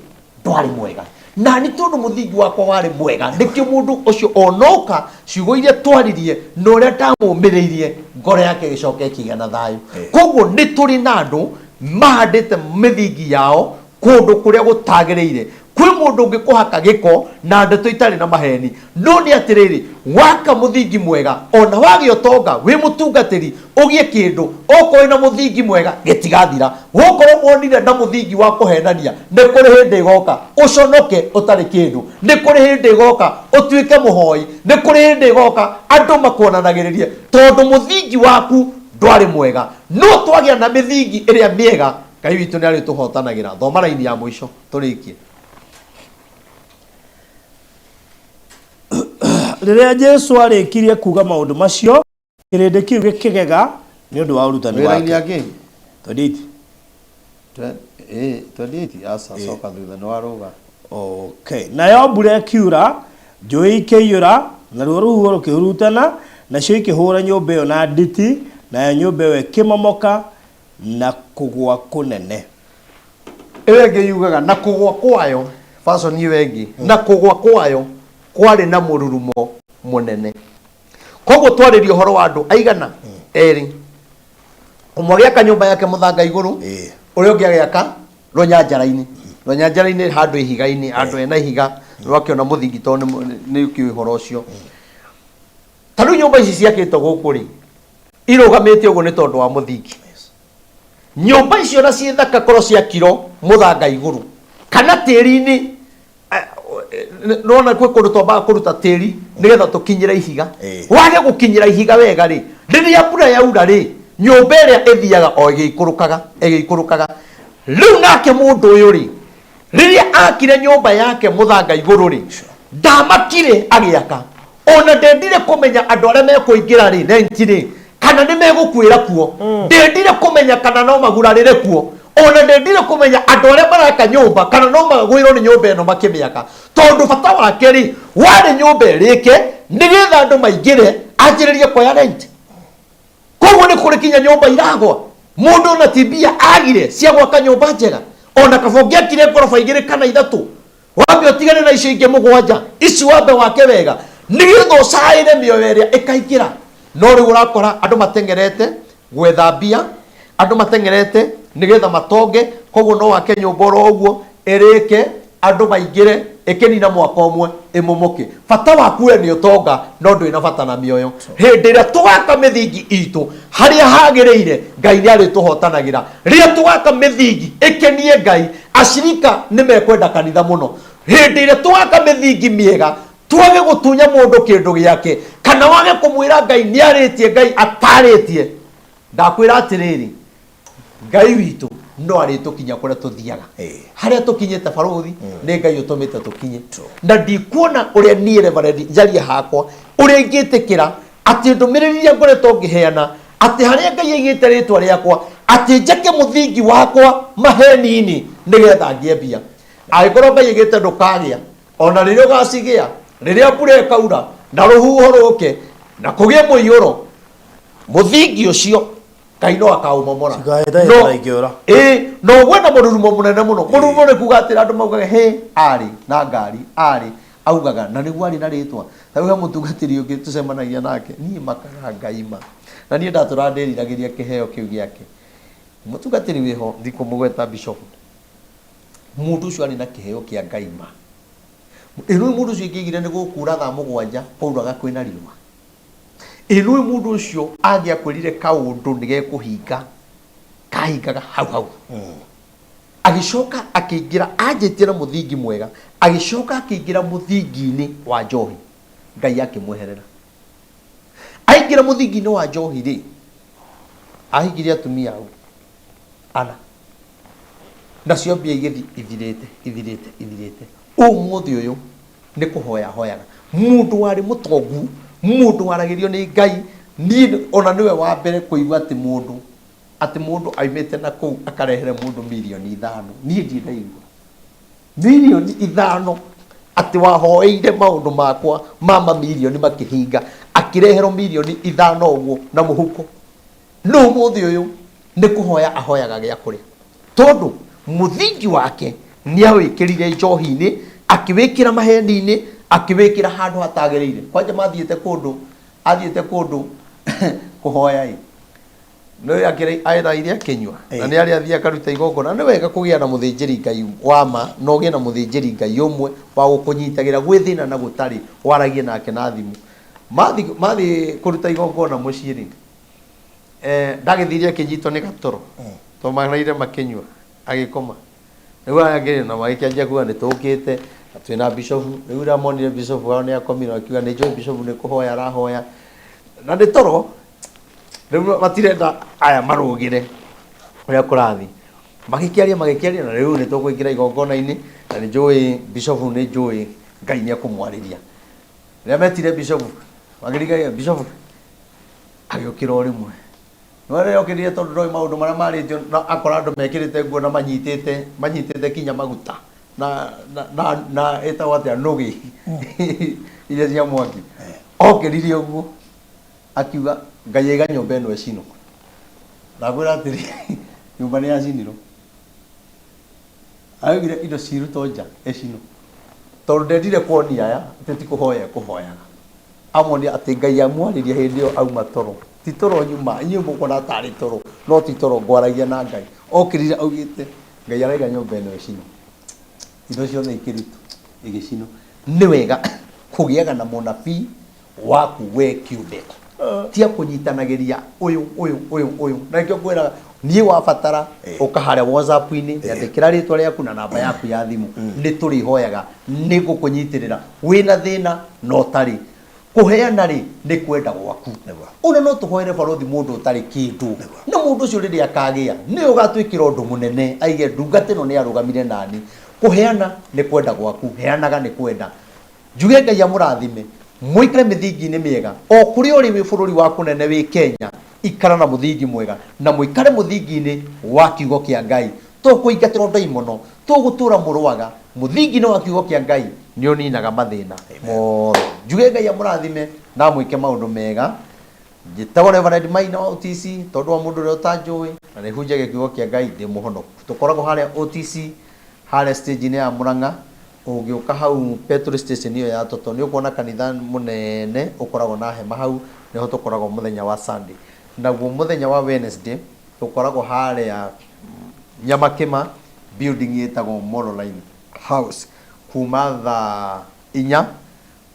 ndwarĩ mwega nani tondũ mũthingi wakwa warĩ mwega nĩkĩo mũndũ ũcio onoka ciugo iria twaririe na ũrĩa ndamũmĩrĩirie ngoro yake ĩgĩcoka ĩkĩgĩa na thayũ koguo nĩ tũrĩ na andũ mahandĩte mĩthingi yao kũndũ kũrĩa gũtagĩrĩire. Kwĩ mũndũ ũngĩkũhaka gĩko na ndeto itarĩ na maheni. No nĩ atĩrĩrĩ, waka mũthingi mwega, ona wagĩa ũtonga, wĩ mũtungatĩri, ũgĩe kĩndũ, okorwo wĩna mũthingi mwega, gĩtigathira. Wokorwo wonire na mũthingi wa kũhenania, nĩ kũrĩ hĩndĩ ĩgoka ũconoke ũtarĩ kĩndũ. Nĩ kũrĩ hĩndĩ ĩgoka ũtuĩke mũhoi. Nĩ kũrĩ hĩndĩ ĩgoka andũ makuonanagĩrĩrie tondũ mũthingi waku ndwarĩ mwega. No twagĩa na mĩthingi ĩrĩa mĩega, Ngai witũ nĩ arĩtũhotanagĩra. Thoma raini ya mũico tũrĩkie. Rĩrĩa Jesu aarĩkirie kuuga maũndũ macio, kĩrĩndĩ kĩu gĩkĩgega nĩ ũndũ wa ũrutani Wĩ raini wake. ya kĩ? 28. 28? Aca, coka thutha nĩ warũga. Okay. Nayo mbura ĩkiura, njũĩ ikĩiyũra, naruo rũhuho rũkĩhurutana, nacio ikĩhũra nyũmba ĩyo na nditi, nayo nyũmba ĩyo ĩkĩmomoka, Na kũgũa kũnene. Ĩyo ĩngĩ yugaga na kũgũa kwayo, version ĩyo ĩngĩ, na kũgũa kwayo kwarĩ na mũrurumo mũnene. Koguo twarĩria ũhoro wa andũ aigana? Erĩ. Ũmwe agĩaka nyũmba yake mũthanga igũrũ, ũrĩa ũngĩ agĩaka rũnyanjara-inĩ. Rũnyanjara-inĩ handũ ihiga-inĩ, handũ hena ihiga, rwakĩona mũthingi tondũ nĩ ũkĩũĩ ũhoro ũcio. Ta rĩu nyũmba ici ciakĩtwo gũkũ rĩ, irũgamĩte ũguo nĩ tondũ wa mũthingi. Nyũmba icio na ciĩ thaka korwo ciakirwo mũthanga igũrũ kana tĩri-inĩ, nĩwona kwĩ kũndũ twambaga kũruta tĩri nĩgetha tũkinyĩre ihiga. Wage gũkinyĩra ihiga wega rĩ, rĩrĩa mbura yaura rĩ, nyũmba ĩrĩa ĩthiaga o ĩgĩikũrũkaga ĩgĩikũrũkaga. Rĩu nake mũndũ ũyũ rĩ, Rĩrĩa aakire nyũmba yake mũthanga igũrũ-rĩ, ndamakire agĩaka. O na ndendire kũmenya andũ arĩa mekũingĩra-rĩ, rent-rĩ, kana nĩ megũkuĩra kuo. Ndendire kũmenya kana no magurarĩre kuo. O na ndendire kũmenya andũ arĩa maraka nyũmba kana no magũĩrwo nĩ nyũmba ĩno makĩmĩaka. Tondũ bata wake-rĩ, warĩ nyũmba ĩrĩke nĩgetha andũ maingĩre, anjĩrĩrie kuoya rent. Koguo nĩ kũrĩ kinya nyũmba iragwa. Mũndũ ona ti mbia agire cia gwaka nyũmba njega. Ona kaba ũngĩakire ngoroba igĩrĩ kana ithatũ, wambe ũtigane na icio ingĩ mũgwanja, ici wambe wake wega, nĩgetha ũcaĩre mĩoyo ĩrĩa ĩkaingĩra. No rĩu ũrakora andũ mateng'erete gwetha mbia, andũ mateng'erete nĩgetha matonge, koguo no wake nyũmba oro ũguo, ĩrĩke, andũ maingĩre, ĩkĩnina mwaka ũmwe, ĩmomoke. Bata waku we nĩ ũtonga, no ndũrĩ na bata na mĩoyo. Hĩndĩ ĩrĩa tũgaka mĩthingi itũ harĩa hagĩrĩire, Ngai nĩ arĩtũhotanagĩra. Rĩrĩa tũgaka mĩthingi ĩkenie Ngai, acirika nĩ mekwenda kanitha mũno. Hĩndĩ ĩrĩa tũgaka mĩthingi mĩega, twage gũtunya mũndũ kĩndũ gĩake, kana wage kũmwĩra Ngai nĩ arĩtie, Ngai atarĩtie, ndakwĩra atĩrĩrĩ, Ngai witũ no arĩtũkinya kũrĩa tũthiaga. Ĩĩ. Harĩa tũkinyĩte barũthi nĩ Ngai ũtũmĩte tũkinye. Na ndikuona ũrĩa niĩ Reverend njarie hakwa ũrĩa ingĩtĩkĩra atĩ ndũmĩrĩri iria ngoretwo ngĩheana atĩ harĩa Ngai aigĩte rĩtwa rĩakwa atĩ njake mũthingi wakwa maheni-inĩ nĩgetha ngĩe mbia. Angĩkorwo Ngai aigĩte ndũkagĩa, ona rĩrĩa ũgacigĩa, rĩrĩa mbura ĩkaura na rũhuho rũke na kũgĩe mũiyũro, mũthingi ũcio Ngai no akaũmomora. Cigahĩta No- hĩtara ikĩũra. Ĩĩ, no ũgwe na mũrurumo mũnene mũno. Mũrurumo nĩ kuga atĩrĩ, andũ maugaga he arĩ na ngari, arĩ augaga na nĩguo arĩ na rĩtwa. Ta rĩu he mũtungatĩri ũngĩ tũcemanagia nake, niĩ makaga Ngai ma, na niĩ ndatũraga ndĩriragĩria kĩheo kĩu gĩake. Mũtungatĩri wĩho, ndikũmũgweta bishop, mũndũ ũcio arĩ na kĩheo kĩa Ngai ma. Ĩ nũĩ mũndũ ũcio ingĩaigire nĩ gũkura thaa mũgwanja, kwauraga kwĩna riũa. Ĩ nũĩ mũndũ ũcio angĩakwĩrire kaũndũ nĩ gekũhinga, kahingaga hau hau. Agĩcoka akĩingĩra, anjĩtie na mũthingi mwega, agĩcoka akĩingĩra mũthingi-inĩ wa njohi, Ngai akĩmweherera. Aingĩra mũthingi-inĩ wa njohi rĩ, ahikirie atumia au ana, nacio mbia igĩthiĩ ithirĩte, ithirĩte, ithirĩte. Ũmũthĩ ũyũ nĩ kũhoya ahoyaga. Mũndũ warĩ mũtongu, mũndũ waragĩrio nĩ Ngai, niĩ ona nĩwe wa mbere kũigua atĩ mũndũ, atĩ mũndũ aimĩte na kũu akarehere mũndũ mirioni ithano. Niĩ ndirĩ ndaigua mirioni ithano atĩ wahoeire maũndũ makwa ma mamirioni makĩhinga, akĩreherwo mirioni ithano ũguo na mũhuko. No ũmũthĩ ũyũ nĩ kũhoya ahoyaga gĩa kũrĩa, tondũ mũthingi wake nĩ awĩkĩrire njohi-inĩ, akĩwĩkĩra maheni-inĩ, akĩwĩkĩra handũ hatagĩrĩire. Kwanja mathiĩte kũndũ, athiĩte kũndũ kũhoya ĩ, nĩ akĩrĩ araire akĩnyua, na nĩ arĩ athiĩ akaruta igongona. Nĩ wega kũgĩa na mũthĩnjĩri Ngai wa ma, na ũgĩe na mũthĩnjĩri Ngai ũmwe wa gũkũnyitagĩra gwĩ thĩna na gũtarĩ, waragie nake na thimũ. Mathiĩ, mathiĩ kũruta igongona mũciĩ rĩ, ndagĩthire akĩnyitwo nĩ gatoro, tondũ maraire makĩnyua, agĩkoma. Rĩu aya angĩ na magĩkĩanjia kuga nĩ tũkĩte na twĩna bishofu. Rĩu rĩrĩa monire bishofu wao nĩ akomire, makiuga nĩ njũĩ bishofu nĩ kũhoya arahoya na nĩ toro. Rĩu matirenda aya marũgĩre ũrĩa kũrathiĩ. Magĩkĩaria, magĩkĩaria, na rĩu nĩ tũkũingĩra igongona-inĩ na nĩ njũĩ bishofu, nĩ njũĩ Ngai nĩ ekũmwarĩria. Rĩrĩa metire bishofu, makĩringagia bishofu, agĩũkĩra o rĩmwe. No rĩrĩa okĩrire, tondũ ndoĩ maũndũ marĩa marĩtio, na akora andũ mekĩrĩte nguo na manyitĩte, manyitĩte kinya maguta na na na, na ĩtagwo atĩa, nũgĩ iria cia mwaki. Okĩrire ũguo akiuga Ngai aiga nyũmba ĩno ĩcinwo. Ndakwĩra atĩrĩ, nyũmba nĩ yacinirwo. Augire indo cirutwo nja ĩcinwo, tondũ ndendire kuonia aya atĩ ti kũhoya ekũhoyaga, amonia atĩ Ngai amwarĩria hĩndĩ ĩyo auma toro. Ti toro nyuma, inyuĩ mũkuona tarĩ toro, no ti toro, ngwaragia na Ngai. Okĩrire augĩte Ngai araiga nyũmba ĩno ĩcinwo, indo ciothe ikĩrutwo igĩcinwo. Nĩ wega kũgĩaga na mũnabii waku we kĩũmbe, tia kũnyitanagĩria ũyũ ũyũ ũyũ ũyũ. Na nĩkĩo ngwĩraga niĩ wabatara ũka harĩa WhatsApp-inĩ, nyandĩkĩra rĩtwa rĩaku na namba yaku ya thimũ, nĩ tũrĩhoyaga, nĩ ngũkũnyitĩrĩra wĩna thĩna na ũtarĩ. Kũheana rĩ, nĩ kwenda gwaku. Ona no tũhoere barothi mũndũ ũtarĩ kĩndũ, na mũndũ ũcio rĩrĩa akagĩa nĩwe ũgatwĩkĩra ũndũ mũnene, aige ndungata ĩno nĩ arũgamire nani. Kũheana nĩ kwenda gwaku, heanaga nĩ kwenda. Njuge Ngai amũrathime, mũikare mĩthingi-inĩ mĩega o kũrĩa ũrĩ, wĩ bũrũri wa kũnene, wĩ Kenya, ikara na mũthingi mwega na mũikare mũthingi-inĩ wa kiugo kĩa Ngai. To kũingatĩrwo ndaimono, tũgũtũra mũrũaga, mũthingi-inĩ wa kiugo kĩa Ngai nĩ ũninaga mathĩna mothe. Njuge Ngai amũrathime na amwĩke maũndũ mega. Njĩtagwo Reverend Maina wa OTC, tondũ wa mũndũ ũrĩa ũtanjũĩ, na nĩ hunjagia kiugo kĩa Ngai ndĩ mũhonoku. Tũkoragwo harĩa OTC, harĩa stage-inĩ ya Mũrang'a. Ũngĩũka hau petrol station ĩyo ya Toto, nĩ ũkuona kanitha mũnene ũkoragwo na hema hau, nĩho tũkoragwo mũthenya wa Sunday. Naguo mũthenya wa Wednesday tũkoragwo harĩa Nyamakĩma, building ĩtagwo Mololine House, kuma thaa inya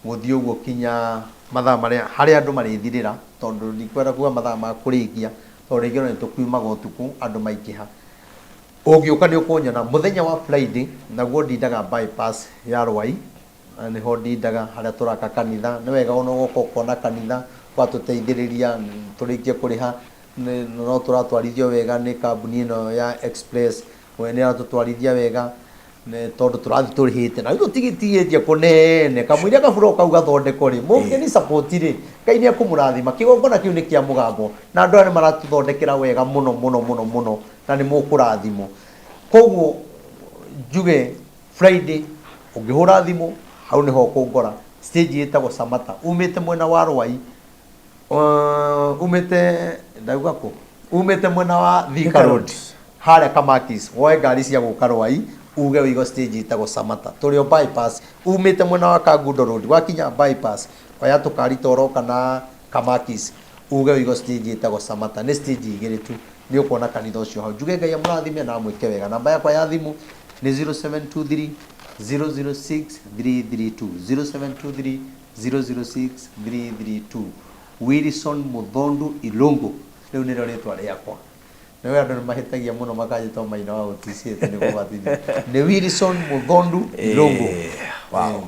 gũthiĩ ũguo kinya mathaa marĩa harĩa andũ marĩthirĩra, tondũ ndikwenda kuga mathaa ma kũrĩkia, tondũ rĩngĩ ona nĩ tũkiumaga ũtukũ andũ maingĩha. Ũngĩũka nĩ ũkũnyona mũthenya wa Friday, naguo ndindaga bypass ya Rwai, na nĩho ndindaga harĩa tũraka kanitha. Nĩ wega ona ũgoka ũkona kanitha, ũgatũteithĩrĩria tũrĩkie kũrĩha. No tũratwarithio wega nĩ kambuni ĩno ya Express, we nĩ ĩratũtwarithia wega tondũ tũrathiĩ tũrĩhĩte na rĩu tũtigĩtigĩtie kũnene kamũiria gaburo kau gathondekwo rĩ, mũngĩni support rĩ, Ngai nĩ ekũmũrathima. Kĩgongona kĩu nĩ kĩa mũgambo na andũ aya nĩ maratũthondekera wega mũno mũno mũno mũno na nĩ mũkũrathimwo. Koguo njuge Friday ũngĩhũra thimũ hau nĩho ũkũngora, stage ĩtagwo Samata, umĩte mwena wa Rwai, umĩte ndauga kũ, umĩte mwena wa Thika Road harĩa Kamakis, woe ngari cia gũka Rwai uge wĩigo stage ĩtagwo Samata, tũrĩ o bypass, umĩte mwena wa Kangundo Road wakinya bypass oya tũkari ta ũroka na Kamakis uge wĩigo stage ĩtagwo Samata, nĩ stage igĩrĩ tu, nĩ ũkuona kanitha ũcio hau. Njuge Ngai amũrathime na amwĩke wega. Namba yakwa ya thimũ nĩ 0723 006 332, 0723 006 332. Wilson Muthondu Ilungu, rĩu nĩrĩo rĩtwa rĩakwa. Nĩwe andũ nĩ mahĩtagia mũno makanjĩta Maina wa gũticĩte nĩ kũbatithio. Nĩ Wilson Muthondu Ilungu. Wow.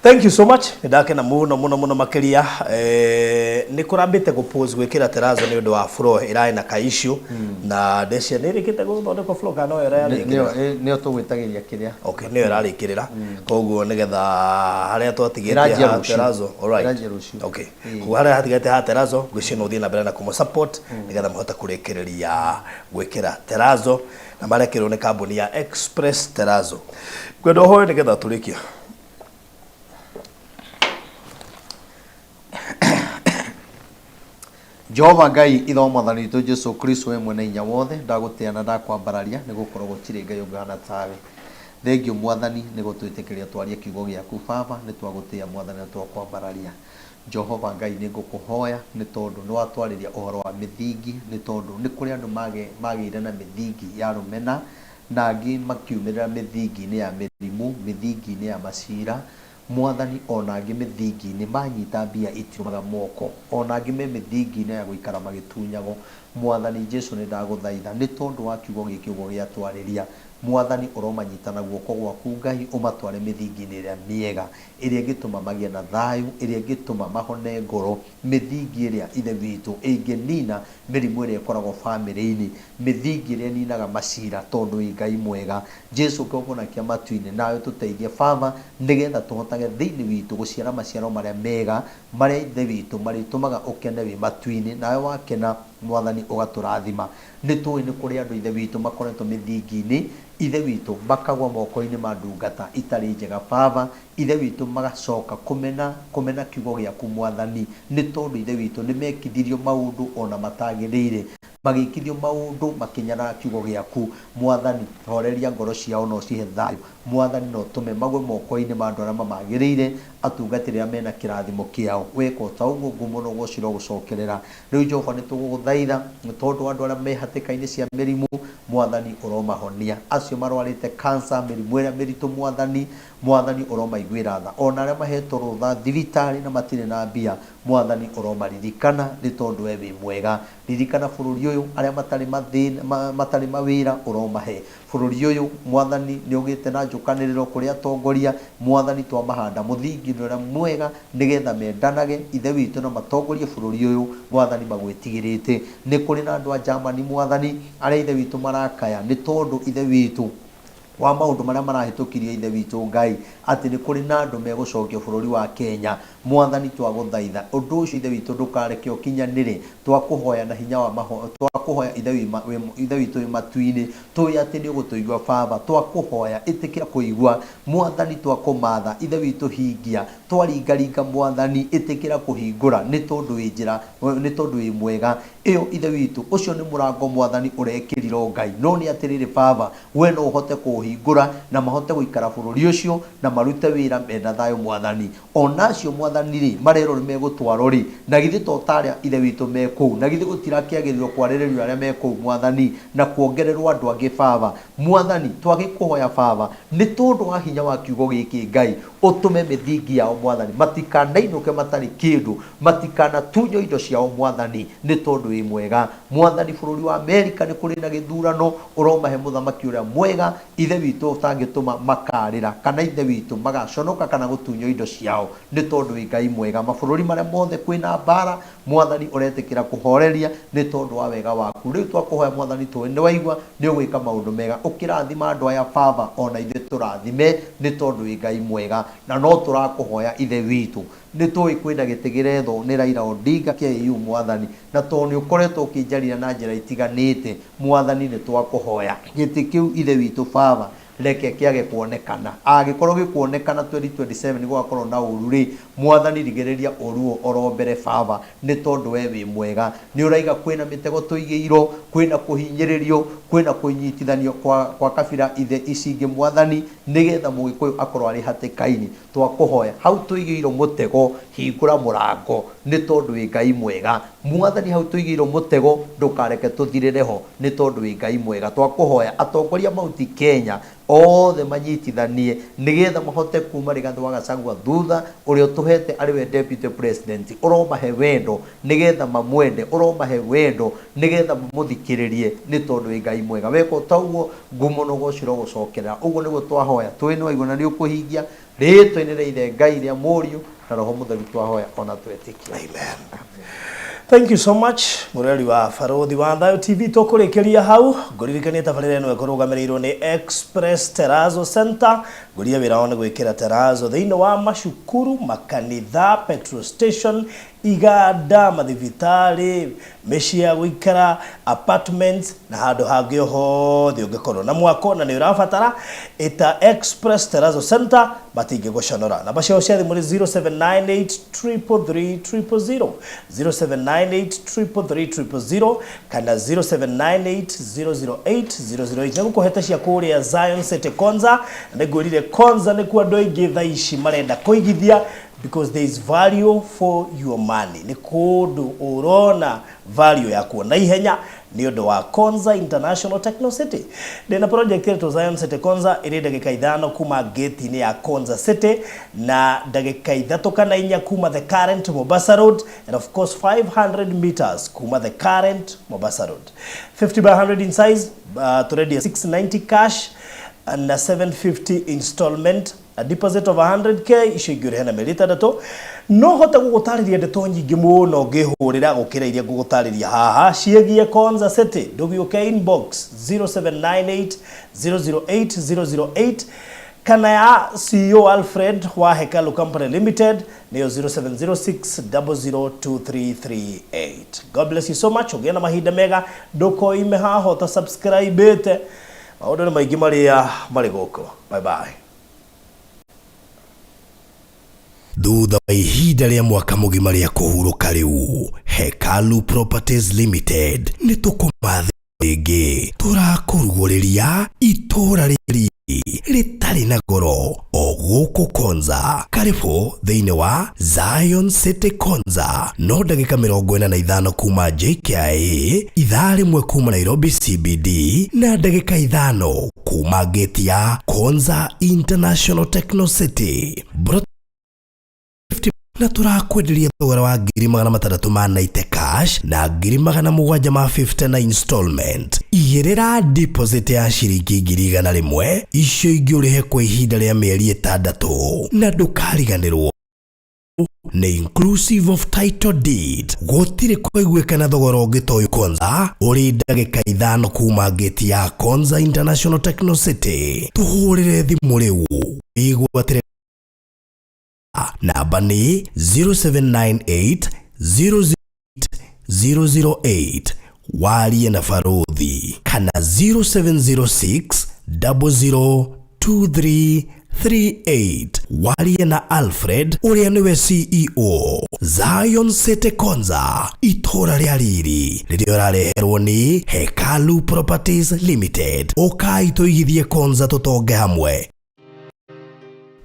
Thank you so much. Nĩ ndakena mũno mũno mũno makĩria. Nĩ kũrambĩte gũ pause gwĩkĩra terrazzo nĩ ũndũ wa floor ĩrarĩ na ka issue na ndecia nĩ ĩrĩkĩte gũthondekwo floor kana no ĩrarĩkĩrĩra? Nĩyo tũgwĩtagĩria kĩrĩa. Okay, nĩyo ĩrarĩkĩrĩra. Koguo nĩgetha harĩa twatigĩtie ha terrazzo, alright. Ĩranjia rũciũ. Okay. Koguo harĩa hatigĩte ha terrazzo, ngwĩciria no ũthiĩ na mbere na kũmũ support nĩgetha mũhote kũrĩkĩrĩria gwĩkĩra terrazzo na marekĩrwo nĩ kambuni ya Express Terrazzo. Ngwenda ũhoe nĩgetha tũrĩkie. Jehova Ngai ithe wa mwathani witũ Jesu Kristo we mwene hinya wothe, ndagũtĩa na ndakwambararia nĩ gũkorwo gũtirĩ Ngai ũngĩhana tawe. Thengiũ Mwathani nĩ gũtwĩtĩkĩria twarie kiugo gĩaku. Baba nĩ twagũtĩa Mwathani na twakwambararia. Jehova Ngai nĩ ngũkũhoya nĩ tondũ nĩ watwarĩria ũhoro wa mĩthingi, nĩ tondũ nĩ kũrĩ andũ magĩire na mĩthingi ya rũmena na angĩ makiumĩrĩra mĩthingi-inĩ ya mĩrimũ, mĩthingi-inĩ ya macira, Mwathani, o na angĩ mĩthingi-inĩ manyita mbia itiumaga moko, o na angĩ me mĩthingi-inĩ ya gũikara magĩtunyagwo. Mwathani Jesu nĩ ndagũthaitha nĩ tondũ wa kiugo gĩkĩ ũguo gĩatwarĩria, Mwathani ũromanyita na guoko gwaku Ngai ũmatware mĩthingi-inĩ ĩrĩa mĩega, ĩrĩa ĩngĩtũma magĩe na thayũ, ĩrĩa ĩngĩtũma mahone ngoro, mĩthingi ĩrĩa Ithe witũ ĩngĩnina mĩrimũ ĩrĩa ĩkoragwo famĩlĩ-inĩ, mĩthingi ĩrĩa ĩninaga macira, tondũ wĩ Ngai mwega. Jesu kĩgongona kĩa matu-inĩ, nawe ũtũteithie Baba, nĩgetha tũhotage thĩinĩ witũ gũciara maciaro marĩa mega, marĩa Ithe witũ marĩtũmaga ũkene wĩ matu-inĩ, nawe wakena, Mwathani ũgatũrathima. Nĩtũĩ nĩ kũrĩ andũ Ithe witũ makoretwo mĩthingi-inĩ, Ithe witũ, makagwa moko-inĩ ma ndungata itarĩ njega, Baba, Ithe witũ, magacoka kũmena, kũmena kiugo gĩaku, Mwathani, nĩ tondũ, Ithe witũ, nĩmekithirio maũndũ o na matagĩrĩire, magĩkithio maũndũ makĩnyarara kiugo gĩaku. Mwathani, horeria ngoro ciao na ũcihe thayũ, Mwathani, na ũtũme magwe moko-inĩ ma andũ arĩa mamagĩrĩire, atungatĩri arĩa me na kĩrathimo kĩao. Weka o ta ũguo, ngumo na ũgooci irogũcokerera. Rĩu Jehova nĩ tũgũgũthaitha, nĩ tondũ andũ arĩa me hatĩka-inĩ cia mĩrimũ, Mwathani ũromahonia. Acio marwarĩte cancer, mĩrimũ ĩrĩa mĩritũ Mwathani, Mwathani ũromaiguĩra tha. Ona arĩa mahetwo rũtha thibitarĩ na matirĩ na mbia, Mwathani ũromaririkana, nĩ tondũ we wĩ mwega. Ririkana bũrũri ũyũ, arĩa matarĩ mathĩna, matarĩ mawĩra ũromahe. Bũrũri ũyũ, Mwathani, nĩũgĩte na njũkanĩrĩro kũrĩ atongoria, Mwathani, twamahanda mũthingi-inĩ ũrĩa mwega, nĩgetha mendanage, Ithe witũ, na matongorie bũrũri ũyũ, Mwathani, magwĩtigĩrĩte. Nĩ kũrĩ na andũ a Germany, Mwathani, arĩa, Ithe witũ, marakaya nĩ tondũ, Ithe witũ, wa maũndũ marĩa marahĩtũkirio, Ithe witũ Ngai, atĩ nĩ kũrĩ na andũ megũcokio bũrũri wa Kenya. Mwathani, twagũthaitha, ũndũ ũcio, Ithe witũ, ndũkareke ũkinyanĩre. Twakũhoya na hinya wa maho, twakũhoya, Ithe wĩ, wĩ, Ithe witũ wĩ matu-inĩ, tũĩ atĩ nĩũgũtũigua, Baba. Twakũhoya, ĩtĩkĩra kũigua. Mwathani, twakũmatha, Ithe witũ, hingia. Twaringaringa, Mwathani, ĩtĩkĩra kũhingũra, nĩ tondũ wĩ njĩra, nĩ tondũ wĩ mwega. Ĩyo, Ithe witũ, ũcio nĩ mũrango, Mwathani, ũrekĩrirwo, Ngai. No nĩ atĩrĩrĩ, Baba, we no ũhote kũũhingũra, na mahote gũikara bũrũri ũcio, na marute wĩra mena thayũ, Mwathani. O na acio, Mwathani-rĩ, marerwo nĩmegũtwarwo-rĩ, na githĩ to ta arĩa Ithe witũ me kũu? Na githĩ gũtirakĩagĩrĩirwo kwarĩrĩrio arĩa me kũu, Mwathani, na kuongererwo andũ angĩ, Baba? Mwathani, twagĩkũhoya, Baba, nĩ tondũ wa hinya wa kiugo gĩkĩ, Ngai, ũtũme mĩthingi yao, Mwathani, matikanainũke matarĩ kĩndũ, matikanatunywo indo ciao, Mwathani, nĩ tondũ wĩ mwega. Mwathani, bũrũri wa Amerika nĩ kũrĩ na gĩthurano, ũromahe mũthamaki ũrĩa mwega, Ithe witũ ũtangĩtũma makarĩra, kana Ithe witũ magaconoka kana gũtunywo indo ciao, nĩ tondũ wĩ Ngai mwega. Mabũrũri marĩa mothe kwĩ na mbaara, Mwathani ũretĩkĩra kũhoreria nĩ tondũ wa wega waku. Rĩu twakũhoya Mwathani tũĩ nĩ waigua nĩ ũgwĩka maũndũ mega. Ũkĩrathima andũ aya Baba ona ithuĩ tũrathime nĩ tondũ wĩ Ngai mwega. Na no tũrakũhoya Ithe witũ. Nĩ tũĩ kwĩna gĩtĩ gĩrethwo nĩ Raila Odinga KU Mwathani. Na tondũ nĩ ũkoretwo ũkĩnjarĩria na njĩra itiganĩte Mwathani nĩ twakũhoya. Gĩtĩ kĩu Ithe witũ Baba reke kĩage kuonekana. Angĩkorwo gĩkuonekana 2027 gũgakorwo na ũru rĩ, Mwathani rigĩrĩria ũru ũyũ oro mbere Baba nĩ tondũ we wĩ mwega. Nĩ ũraiga kwĩna mĩtego tũigĩirwo, kwĩna kũhinyĩrĩrio, kwĩna kũnyitithanio kwa kabira ithe ici ingĩ Mwathani nĩgetha Mũgĩkũyũ akorwo arĩ hatĩka-inĩ. Twakũhoya hau tũigĩirwo mũtego hingũra mũrango nĩ tondũ wĩ Ngai mwega. Mwathani hau tũigĩirwo mũtego ndũkareke tũthirĩre ho nĩ tondũ wĩ Ngai mwega. Twakũhoya atongoria Mount Kenya othe manyitithanie nĩgetha mahote kuma Rigathĩ wa Gachagua thutha ũrĩa ũtũhete arĩ we deputy president. Ũromahe wendo nĩgetha mamwende, ũromahe wendo nĩgetha mamũthikĩrĩrie nĩ tondũ wĩ Ngai mwega. Weka ta ũguo ngumo na ũgoci ũrogũcokerera. Ũguo nĩguo twahoya tũĩ nĩ waigua na nĩ ũkũhingia rĩtwa-inĩ rĩa Ithe Ngai rĩa Mũriũ na Roho Mũtheru twahoya ona twetĩkia. Amen. Thank you so much mũrori wa Barũthi wa Thayo TV. Tũkũrĩkĩria hau ngũririkanie tabarĩra ĩno ĩkũrũgamĩrĩirwo nĩ Express Terrazzo Center. Ngũria wĩra wao nĩ gwĩkĩra terrazzo thĩinĩ wa macukuru, makanitha, petrol station, iganda, mathibitarĩ, mĩciĩ ya gũikara, apartments na handũ hangĩ o hothe ũngĩkorwo na mwako na nĩ ũrabatara ĩta Express Terrazzo Center, matingĩgũconora. Namba ciao cia thimũ nĩ 0798 333 000, 0798 333 000 kana 0798 008 008. Nĩ gũkũhete cia kũrĩa Zion City Konza. Nĩ ngwĩrire Konza nĩkuo andũ aingĩ thaa ici marenda kũigithia because there is value for your money. Nĩ kũndũ ũrona value yakuo na ihenya nĩ ũndũ wa Konza International Techno City. Ndĩna project ĩretwo Zion City Konza ĩrĩ ndagĩka 5 kuma gate-inĩ ya Konza City na ndagĩka 3 kana 4 kuma the current Mombasa Road and of course 500 meters kuma the current Mombasa Road. 50 by 100 in size, tũrendia 690 cash na 750 installment, a deposit of 100k icio ingĩ ũrĩhe na mĩeri 6. No hote gũgũtarĩria ndeto nyingĩ mũno ngĩhũrĩra gũkĩra iria ngũgũtarĩria haha ciĩgiĩ Konza City. Ndũgĩũke inbox 0798 008 008 kana ya CEO Alfred wa Hekalu Company Limited nĩyo 0706 002338. God bless you so much. Ũgĩe na mahinda mega, ndũkoime haha ũta subscribe-ĩte. Maũndũ nĩ maingĩ marĩa marĩ gũkũ. Bye bye. Thutha wa ihinda rĩa mwaka mũgima rĩa kũhurũka rĩu, Hekalu Properties Limited nĩ tũkũmatha rĩngĩ tũrakũrugũrĩria itũra rĩrĩ rĩtarĩ na goro o gũkũ Konza. Karibu thĩinĩ wa Zion City Konza, no ndagĩka 45 kuma JKIA, ithaa rĩmwe kuma Nairobi CBD na ndagĩka 5 kuma gate ya Konza International Techno City. Na tũrakwenderia thogora wa 690,000 cash na 750,000 na installment. Igĩrĩra deposit ya ciringi 100,000, icio ingĩ ũrĩhe kwa ihinda rĩa mĩeri 6, na ndũkariganĩrwo nĩ inclusive of title deed. Gũtirĩ kũiguĩkana thogora ũngĩ ta ũyũ Konza, ũrĩ ndagĩka 5 kuma gate ya Konza International Techno City. Tũhũrĩre thimũ rĩu wĩgwatĩre. Namba nĩ 0798 008 008, warie na Barũthi, kana 0706 002338, warie na Alfred ũrĩa nĩwe CEO. Zion City Konza, itũra rĩa riri rĩrĩa ũrareherwo nĩ Hekalu Properties Limited. Ũkai tũigithie Konza tũtonge hamwe.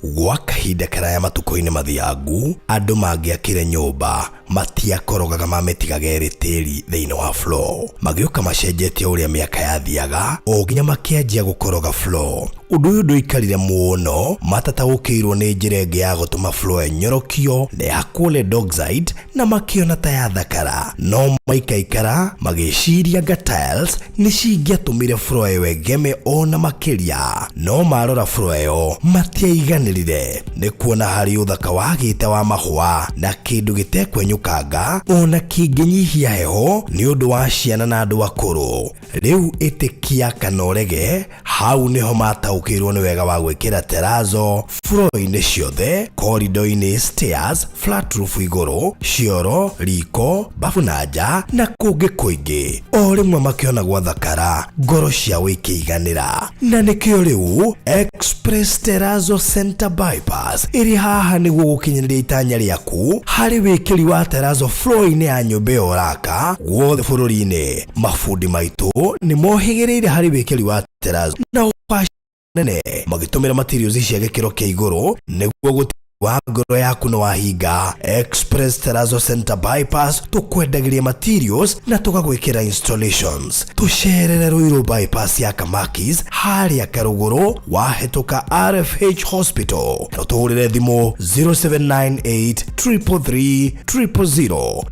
Gwa kahinda karaya matukũ-inĩ mathiangu, andũ mangĩakire nyũmba matiakorogaga mamĩtigaga ĩrĩ tĩri thĩinĩ wa floor. Magĩũka macenjetie ũrĩa mĩaka yathiaga o nginya makĩanjia gũkoroga floor. Ũndũ ũyũ ndũikarire mũno matataũkĩirwo nĩ njĩra ĩngĩ ya gũtũma floor ĩnyorokio na ĩhakwo lead oxide na makĩona ta yathakara, no maikaikara magĩciria anga tiles nĩ cingĩatũmire floor ĩyo ĩgeme ona makĩria. No marora floor ĩyo matiaiganĩrire nĩ kuona harĩ ũthaka wagĩte wa mahũa na kĩndũ gĩtekwenyũkanga ona kĩngĩnyihia heho nĩ ũndũ wa ciana na andũ akũrũ. Rĩu ĩtĩkia kana ũrege, hau nĩho mataũkĩirwo nĩ wega wa gwĩkĩra terazo floor-inĩ ciothe, corridor-inĩ, stairs, flat roof igũrũ, cioro, riko, bafu na nja na kũngĩ kũingĩ. O rĩmwe makĩona gwathakara, ngoro ciao ikĩiganĩra. Na nĩkĩo rĩu Express Terrazzo Center Bypass ĩrĩ haha nĩguo gũkinyanĩria itanya rĩaku harĩ wĩkĩri wa terrazzo floor-inĩ ya nyũmba ĩyo ũraka guothe bũrũri-inĩ. Mabundi maitũ nĩ mohĩgĩrĩire harĩ wĩkĩri wa terrazzo na ũbaci nene magĩtũmĩra materials cia gĩkĩro kĩa igũrũ nĩguo gũti wa ngoro yaku nĩ wahinga. Express Terrazzo Center Bypass tũkwendagĩria materials na tũgagwĩkĩra installations. Tũcerere Ruiru Bypass ya Kamakis harĩa Karũgũrũ wahĩtũka RFH Hospital na ũtũhũrĩre thimũ 0798 333 000.